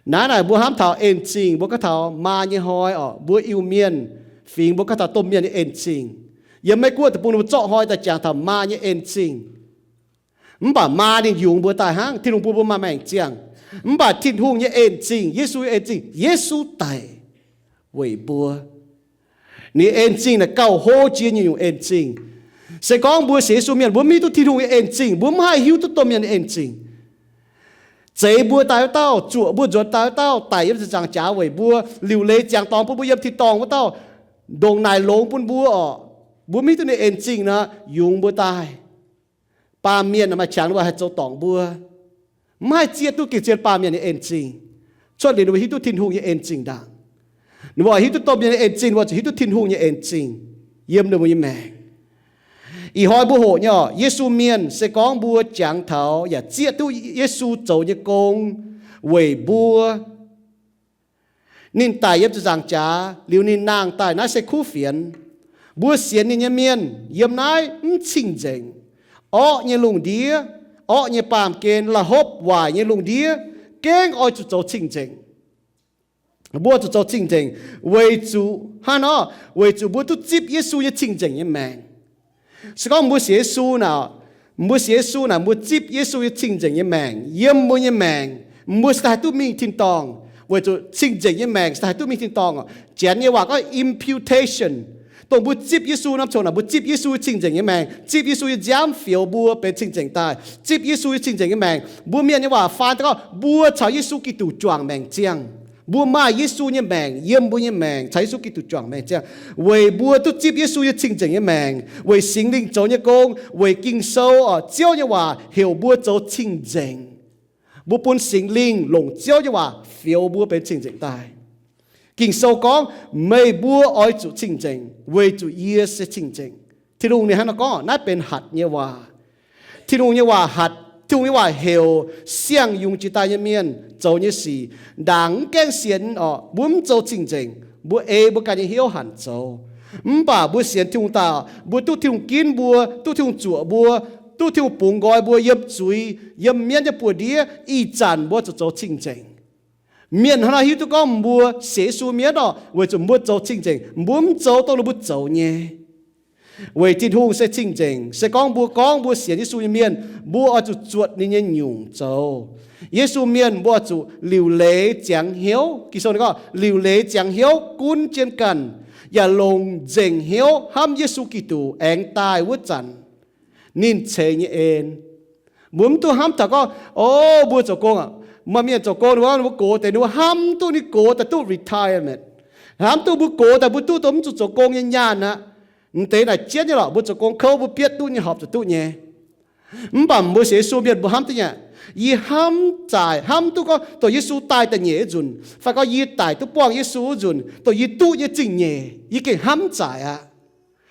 Naaiv naaic mbuo hnamv taux en zingh, mbuo gorngv taux maa nyei hnoi oc, mbuo Iu-Mienh fingx mbuo gorngv taux domh mienh nyei en zingh. Yiem Meiv Guoqv deic-bung ninh mbuo zorqv hnoi daaih jangx taux maa nyei en zingh. Mv baac maa ninh yungz mbuo daaih hnangv, Tin-Hungh bun mbuo maaih maengc ziangh. Mv baac Tin-Hungh nyei en zingh, Yesu nyei en zingh, Yesu daic weic mbuo. Ninh en zingh naaic gauh hlo jiex nyungc-nyungc en zingh. Se gorngv mbuo sienx Yesu mienh, mbuo mv hiuv duqv Tin-Hungh nyei en zingh, mbuo mv haih hiuv duqv domh mienh nyei en zingh. Zeix mbuo daaih wuov dauh, zuoqc mbuo nzuonx daaih wuov dauh, daic yiem ziepc nzaangc jaax weic mbuo, liuc leiz ziangx dorngx bun mbuo yiem tin-dorngh wuov dauh, ndongc naaic longx bun mbuo orqc. Mbuo mv hiuv duqv ninh en zingh nor, yungz mbuo daaih. Baamh mienh maaih qangx ninh mbuo haih zoux dorngc mbuo. Mv haih zieqv duqv gengh zien baamh mienh nyei en zingh. Cuotv liuz ninh mbuo hiuv duqv Tin-Hungh nyei en zingh ndaangc. Ninh mbuo hiuv duqv domh mienh nyei en zingh, ninh mbuo zuqc hiuv duqv Tin-Hungh nyei en zingh yiem ninh mbuo nyei maengc. Ih hnoi mbuo hoqc nyei orqc, Yesu mienh se gorngv mbuo jangx taux yaac zieqv duqv Yesu zoux nyei gong weic mbuo. Ninh daic yiem ziepc nzaangc jaax, liuz ninh nangh daaih, naaiv se kuv fienx. Mbuo sienx ninh nyei mienh yiem naaiv mv cing-nzengc. Orqv nyei lungh ndiev, orqv nyei baamh gen, la'hopv waaic nyei lungh ndiev, gengh oix zuqc zoux cing-nzengc. Mbuo zuqc zoux cing-nzengc weic zuqc hnangv nor, weic zuqc mbuo duqv zipv Yesu nyei cing-nzengc nyei maengc. Se gorngv mbuo sienx Yesu naaic, mbuo sienx Yesu naaic, mbuo zipv Yesu nyei cing-nzengc nyei maengc yiem mbuo nyei maengc, mbuo cingx daaih haih duqv mingh tin-dorngh. Weic zuqc cing-nzengc nyei maengc cingx daaih haih duqv mingh tin-dorngh. Janx nyei waac gorngv imputation. Dongh mbuo zipv Yesu norm ziangh hoc naaic, mbuo zipv Yesu cing-nzengc nyei maengc, zipv Yesu nyei nziaamv fioux mbuo benx cing-nzengc daaih, zipv Yesu nyei cing-nzengc nyei maengc. Mbuo mienh nyei waac faan daaih gorngv mbuo caux Yesu Giduc juangc maengc ziangh. Mbuo maaih Yesu nyei maengc yiem mbuo nyei maengc, caux Yesu Giduc juangc maengc ziangh, weic mbuo duqv zipv Yesu nyei cing-nzengc nyei maengc, weic Singx Lingh zoux nyei gong, weic Ging-Sou oc, Ziouv nyei waac heuc mbuo zoux cing-nzengc. Mbuo bun Singx Lingh longc Ziouv nyei waac fioux mbuo benx cing-nzengc daaih. Ging-Sou gorngv, meih mbuo oix zuqc cing-nzengc, weic zuqc yie se cing-nzengc. Tin-Hungh ninh hnangv nor gorngv, naaiv benx hatc nyei waac. Tin-Hungh nyei waac hatc, Tin-Hungh nyei waac heuc siang-yungz jiex daaih nyei mienh zoux nyei sic. Ndaangc mv gaengh sienx orqc, mbuo mv zoux cing-nzengc, mbuo ei mbuo ganh nyei hnyouv hanc zoux. Mv baac mbuo sienx Tin-Hungh daaih, mbuo duqv Tin-Hungh ginv mbuo, duqv Tin-Hungh zuoqc mbuo, duqv Tin-Hungh bungx nqoi mbuo yiem zuiz, yiem mienv nyei buoz-ndiev, ih zanc mbuo zuqc zoux cing-nzengc. Mienh hnangv naaiv hiuv duqv gorngv mbuo sienx Yesu mienh orqc, weic zuqc mbuo zoux cing-nzengc, mbuo mv zoux dongh ninh mbuo zoux nyei. Weic Tin-Hungh se cing-nzengc, se gorngv mbuo gorngv mbuo sienx Yesu nyei mienh, mbuo oix zuqc zuotc ninh nyei nyungc zoux. Yesu mienh mbuo oix zuqc liuc leiz ziangx hnyouv. Ging-Sou ninh gorngv, liuc leiz ziangx hnyouv gunv jienv ganh, yaac longc nzengc hnyouv hnamv Yesu Giduc aengx daaih wuov zanc ninh ceix nyei en. Mbuo mv duqv hnamv taux gorngv, o, mbuo zoux gong aqv. Maaih mienh zoux gong, ninh mbuo, ninh mbuo gox deix, ninh mbuo hnamv duqv ninh gox daaih duqv retirement. Hnamv duqv mbuo gox daaih mbuo duqv dongh mv zuqc zoux gong nyei nyaanh aqv. M'deix naaic jienv nyei lorqc, mbuo zoux gong kouv mbuo bietv duqv nyei horpc zuqc duqv nyei. Mv baac mbuo sienx Yesu mienh mbuo hnamv duqv nyei. Yie hnamv zaaic, hnamv duqv gorngv dongh Yesu daaih da'nyeic wuov nzunc, fai gorngv yie daic duqv buangh Yesu wuov nzunc, dongh yie duqv nyei zingh nyeic, yie gengh hnamv zaaic aqv.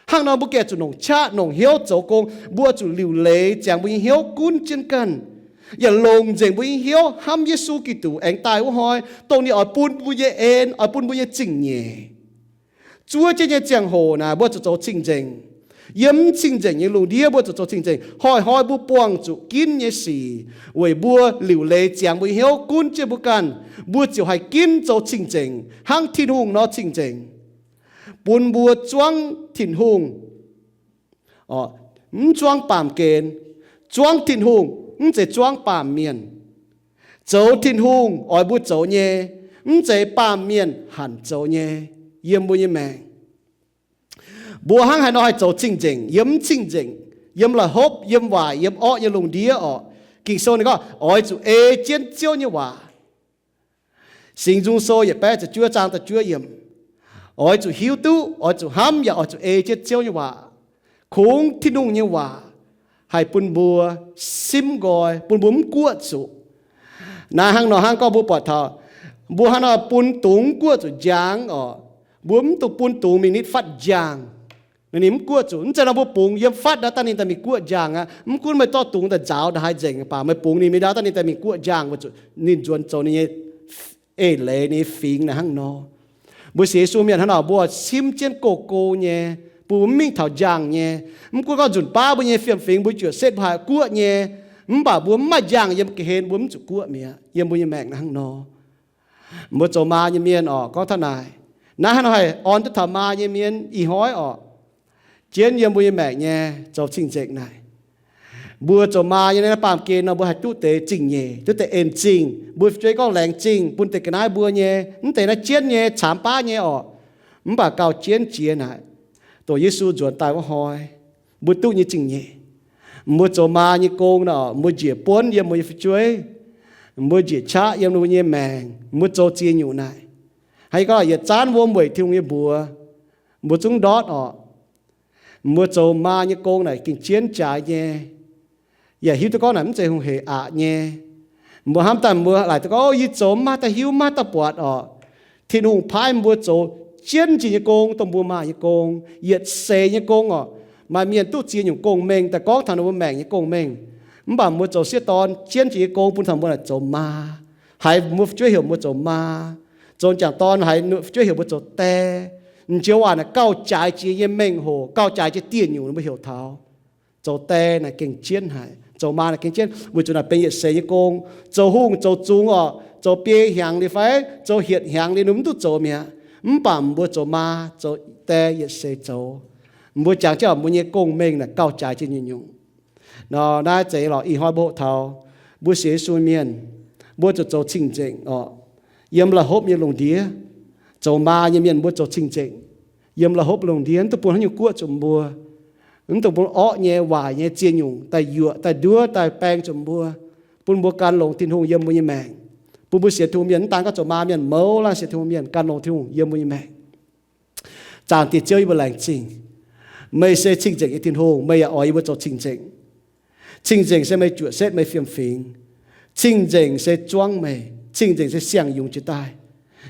Hnangv nor mbuo gaengh zuqc longc qaqv longc hnyouv zoux gong. Mbuo zuqc liuc leiz ziangx mbuo nyei hnyouv gunv jienv ganh, yaac longc nzengc mbuo nyei hnyouv hnamv Yesu Giduc aengx daaih wuov hnoi, dongh ninh oix bun mbuo nyei en, oix bun mbuo nyei zingh nyeic. Zuov jienv nyei ziangh hoc naaic mbuo zuqc zoux cing-nzengc. Yiem mv cing-nzengc nyei lungh ndiev mbuo zuqc zoux cing-nzengc. Hnoi-hnoi mbuo buangh zuqc ginv nyei sic weic mbuo liuc leiz ziangx mbuo nyei hnyouv gunv jienv mbuo ganh. Mbuo ziouc haih ginv zoux cing-nzengc hnangv Tin-Hungh nor cing-nzengc, bun mbuo zuangv Tin-Hungh, mv zuangv baamh gen. Zuangv Tin-Hungh, mv zeiz zuangv baamh mienh. Zoux Tin-Hungh oix mbuo zoux nyei, mv zeiz baamh mienh hanc zoux nyei. Yiem mbuo nyei maengc, mbuo hnangv haaix nor haih zoux cing-nzengc yiem mv cing-nzengc, yiem la'hopv, yiem waaic, yiem orqv nyei lungh ndiev orqc? Ging-Sou ninh gorngv oix zuqc ei jienv Ziouv nyei waac. Singx Nzung Sou yietc baeqv ziepc juov zaang da'juov yiemc, oix zuqc hiuv duqv, oix zuqc hnamv, yaac oix zuqc ei jienv Ziouv nyei waac. Kungx Tin-Hungh nyei waac haih bun mbuo simv nqoi, bun mbuo mv guoqv zuqc. Naaiv hnangv nor hnangv gorngv mbuo buatc taux mbuo hnangv nor bun dungz mv guoqv zuqc njang orqc, mbuo mv dungx bun dungz mingh nitv fatv njang. Ninh mv guoqv zuqc. Mv zeiz nor mbuo bungx yiem fatv naaiv daaih ninh daaih mingh guoqv njang aqv. Mv gunv meih zorqv dungz daaih nzaaux ndaaih haaix nzengc, mv baac meih bungx ninh mingh ndaauv daaih ninh daaih mingh guoqv njang, weic zuqc ninh nzuonx zoux ninh nyei eix leiz, ninh nyei fingx naaic hnangv nor. Mbuo sienx Yesu mienh hnangv nor, mbuo simv jienv go-go nyei, bun mbuo mv mingh taux njang nyei. Mv gunv gorngv nzunc baav mbuo nyei fiem-fingx mbuo juoqc setv mbuo haih guoqv nyei, mv baac mbuo mv maaih njang yiem ga'hlen mbuo mv zuqc guoqv mi'aqv. Yiem mbuo nyei maengc naaiv hnangv nor, mbuo zoux maa nyei mienh orqc, gorngv taux naaic, naaiv hnangv nor haih orn duqv taux maa nyei mienh ih hnoi orqc, jienv yiem mbuo nyei maengc nyei zoux cing-nzengc naaic. Mbuo zoux maa nyei naaiv baamh gen nor mbuo haih duqv deix zingh nyeic, duqv deix en zingh. Mbuo fu'jueiv gorngv laengz zingh bun deix ga'naaiv mbuo nyei, mv deix naaiv jienv nyei, caamx baav nyei orqc. Mv baac gauh jienv jiex naaic, dongh Yesu nzuonx daaih wuov hnoi, mbuo duqv nyei zingh nyeic. Mbuo zoux maa nyei gong nor, mbuo njiec buonv yiem mbuo nyei fu'jueiv, mbuo njiec qaqv yiem mbuo nyei maengc, mbuo zoux ziex nyungc naaic. Hnangv yie gorngv, yietc zanv wuom weic Tin-Hungh nyei mbuox, mbuo zungv ndortv orqc. Mbuo zoux maa nyei gong naaic gengh jienv jaaix nyei, yaac hiuv duqv gorngv naaic mv zeiz hungh heic aqc nyei. Mbuo hnamv daaih mbuo laaic duqv gorngv, o, yie zoux mv maaih daaih hiuv, mv maaih daaih buatc orqc. Tin-Hungh paaiv mbuo zoux jienv njiec nyei gong, dongh mbuo maa nyei gong, yietc seix nyei gong orqc. Maaih mienh duqv ziex nyungc gong-mengh daaih gorngv taux ninh mbuo maengc nyei gong-mengh. Mv baac mbuo zoux sieqv dorn jienv njiec nyei gong bun taux mbuo naaic zoux maa. Haiz mbuo fu'jueiv heuc mbuo zoux maa, zoux m'jangc dorn haiz fu'jueiv heuc mbuo zoux die. M'njoux waac naaic gauh jaaix jiex nyei mengh hoc, gauh jaaix jiex dieh nyungc mbuo heuc taux zoux die naaic gengh jienv haic, zoux maa naaic gengh jienv, weic zuqc naaic benx yietc seix nyei gong. Zoux hungh zoux zungx orqc, zoux biei hnyangx liuz fai zoux hietc hnyangx liuz ninh mv duqv zoux mi'aqv. Mv baac mbuo zoux maa zoux die yietc seix zoux. Mbuo jangx jienv mbuo nyei gong-mengh naaic gauh jaaix jiex nyungc-nyungc. Nor naaiv zeiz lorqc, ih hnoi mbuo hoqc taux mbuo sienx Yesu mienh, mbuo zuqc zoux cing-nzengc orqc. Yiem la'hopv nyei lungh ndiev, zoux maa nyei mienh mbuo zoux cing-nzengc. Yiem la'hopv lungh ndiev, mv dungx bun haaix nyungc guoqv zuqc mbuo. Mv dungx bun orqv nyei, waaic nyei, ziex nyungc daaih yuoqc, daaih nduov, daaih baeng zuqc mbuo, bun mbuo gan longx Tin-Hungh yiem mbuo nyei maengc. Bun mbuo sienx Tin-Hungh mienh, mv daan gorngv zoux maa mienh, mouz laanh sienx Tin-Hungh mienh gan longx Tin-Hungh yiem mbuo nyei maengc. Zaangc Diex Ziouv, yie mbuo laengz zingh. Meih se cing-nzengc nyei Tin-Hungh, meih yaac oix yie mbuo zoux cing-nzengc. Cing-nzengc se meih juoqc setv meih fiem-fingx. Cing-nzengc se zuangv meih. Cing-nzengc se siang-yungz jiez daaih.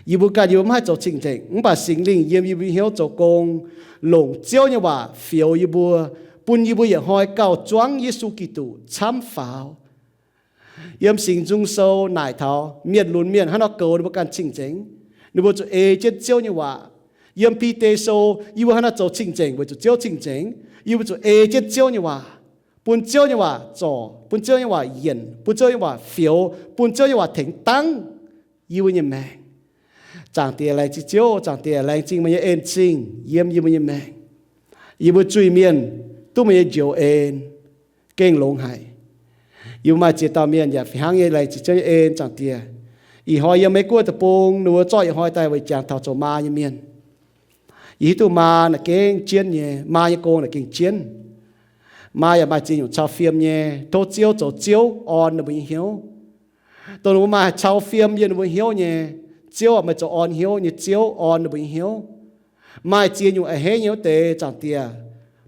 Yie mbuo ganh yie mbuo mv haih zoux cing-nzengc, mv baac Singx Lingh yiem yie mbuo nyei hnyouv zoux gong, longc Ziouv nyei waac fioux yie mbuo, bun yie mbuo yietc hnoi gauh zuangv Yesu Giduc camv faaux. Yiem Singx Nzung Sou naaic taux mienh lunx mienh hnangv nor goux ninh mbuo ganh cing-nzengc. Ninh mbuo zuqc ei jienv Ziouv nyei waac. Yiem Bide Sou, yie mbuo hnangv nor zoux cing-nzengc weic zuqc Ziouv cing-nzengc. Yie mbuo zuqc ei jienv Ziouv nyei waac, bun Ziouv nyei waac zorc, bun Ziouv nyei waac yienc, bun Ziouv nyei waac fioux, bun Ziouv nyei waac tengx dangv yie mbuo nyei maengc. Zaangc Diex, laengz zingh Ziouv. Zaangc Diex, laengz zingh meih nyei en-zingh yiem yie mbuo nyei maengc. Yie mbuo zuiz-mienh duqv meih nyei njoux en gengh longx haic. Yie mbuo maaih ziex dauh mienh yaac fih hnangv nyei laengz zingh Ziouv nyei en, Zaangc Diex. Ih hnoi yiem Meiv Guoqv deic-bung, ninh mbuo zorqv ih hnoi daaih weic jangx taux zoux maa nyei mienh. Yie hiuv duqv maa naaic gengh jienv nyei, maa nyei gong naaic gengh jienv. Maa yaac maaih ziex nyungc cau fiem nyei, tov Ziouv zoux Ziouv orn ninh mbuo nyei hnyouv. Dongh ninh mbuo maaih cau fiem yiem ninh mbuo hnyouv nyei, Ziouv aac, meih zoux orn hnyouv nyei Ziouv, orn ninh mbuo nyei hnyouv. Maaih ziex nyungc a'hneiv nyei wuov deix, Zaangc Diex,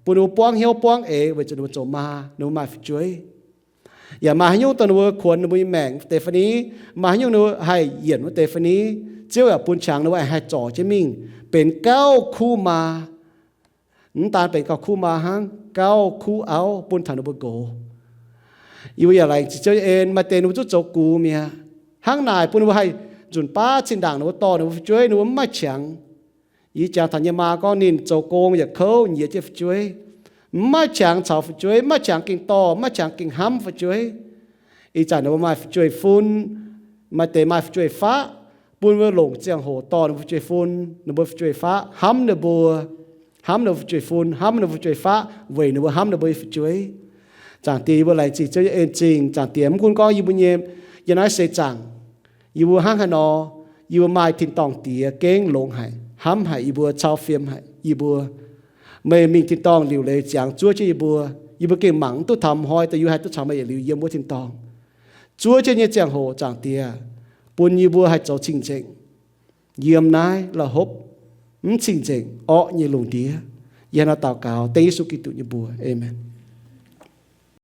bun ninh mbuo buangv hnyouv buangv eix weic zuqc ninh mbuo zoux maa, ninh mbuo maaih fu'jueiv. Yaac maaih haaix nyungc dongh ninh mbuo kuonx ninh mbuo nyei maengc wuov deix fai ni, maaih haaix nyungc ninh mbuo haih yienc wuov deix fai ni, Ziouv yaac bun qangx ninh mbuo haih zorc jienv mingh benx gauh kuv maa. Mv daan benx gauh kuv maa hnangv, gauh kuv auv bun taux ninh mbuo nqox. Yie mbuo yaac laengz zingh Ziouv nyei en, maaih deix ninh mbuo zuqc zoux gux mi'aqv. Hnangv naaic bun ninh mbuo haih nzunc baav zinh ndaangc ninh mbuo dorh ninh mbuo fu'jueiv, ninh mbuo mv maaih qangx. Yie jangx taux nyei maa gorngv ninh zoux gong yaac kouv, nyiez jienv fu'jueiv. Mv maaih qangx caux fu'jueiv, mv maaih qangx gengh dorh, mv maaih qangx gengh hnamv fu'jueiv. Ih zanc ninh mbuo maaih fu'jueiv-fun, maaih deix maaih fu'jueiv-faqv, bun mbuo longc ziangh hoc dorh ninh mbuo fu'jueiv-fun, ninh mbuo fu'jueiv-faqv, hnamv ninh mbuo, hnamv ninh mbuo fu'jueiv-fun, hnamv ninh mbuo fu'jueiv-faqv weic ninh mbuo hnamv ninh mbuo nyei fu'jueiv. Zaangc Diex, yie mbuo laengz zingh Ziouv nyei en-zingh. Zaangc Diex, mv gunv gorngv yie mbuo nyei, yie naaiv seix zaangc, yie mbuo hnangv haaix nor, yie mbuo maaih tin-dorngh Diex gengh longx haic, hnamv haic yie mbuo, cau fiem haic yie mbuo. Meih mingh tin-dorngh liuc leiz ziangx zuov jienv yie mbuo. Yie mbuo gengh mangc mv duqv taux hnoi daaih yie mbuo haih duqv caux meih yietc liuz yiem wuov tin-dorngh. Zuov jienv nyei ziangh hoc, Zaangc Diex, bun yie mbuo haih zoux cing-nzengc yiem naaiv la'hopv mv cing-nzengc orqv nyei lungh ndiev. Yie hnangv naaiv daux gaux dengv Yesu Giduc nyei mbuox. Aamen.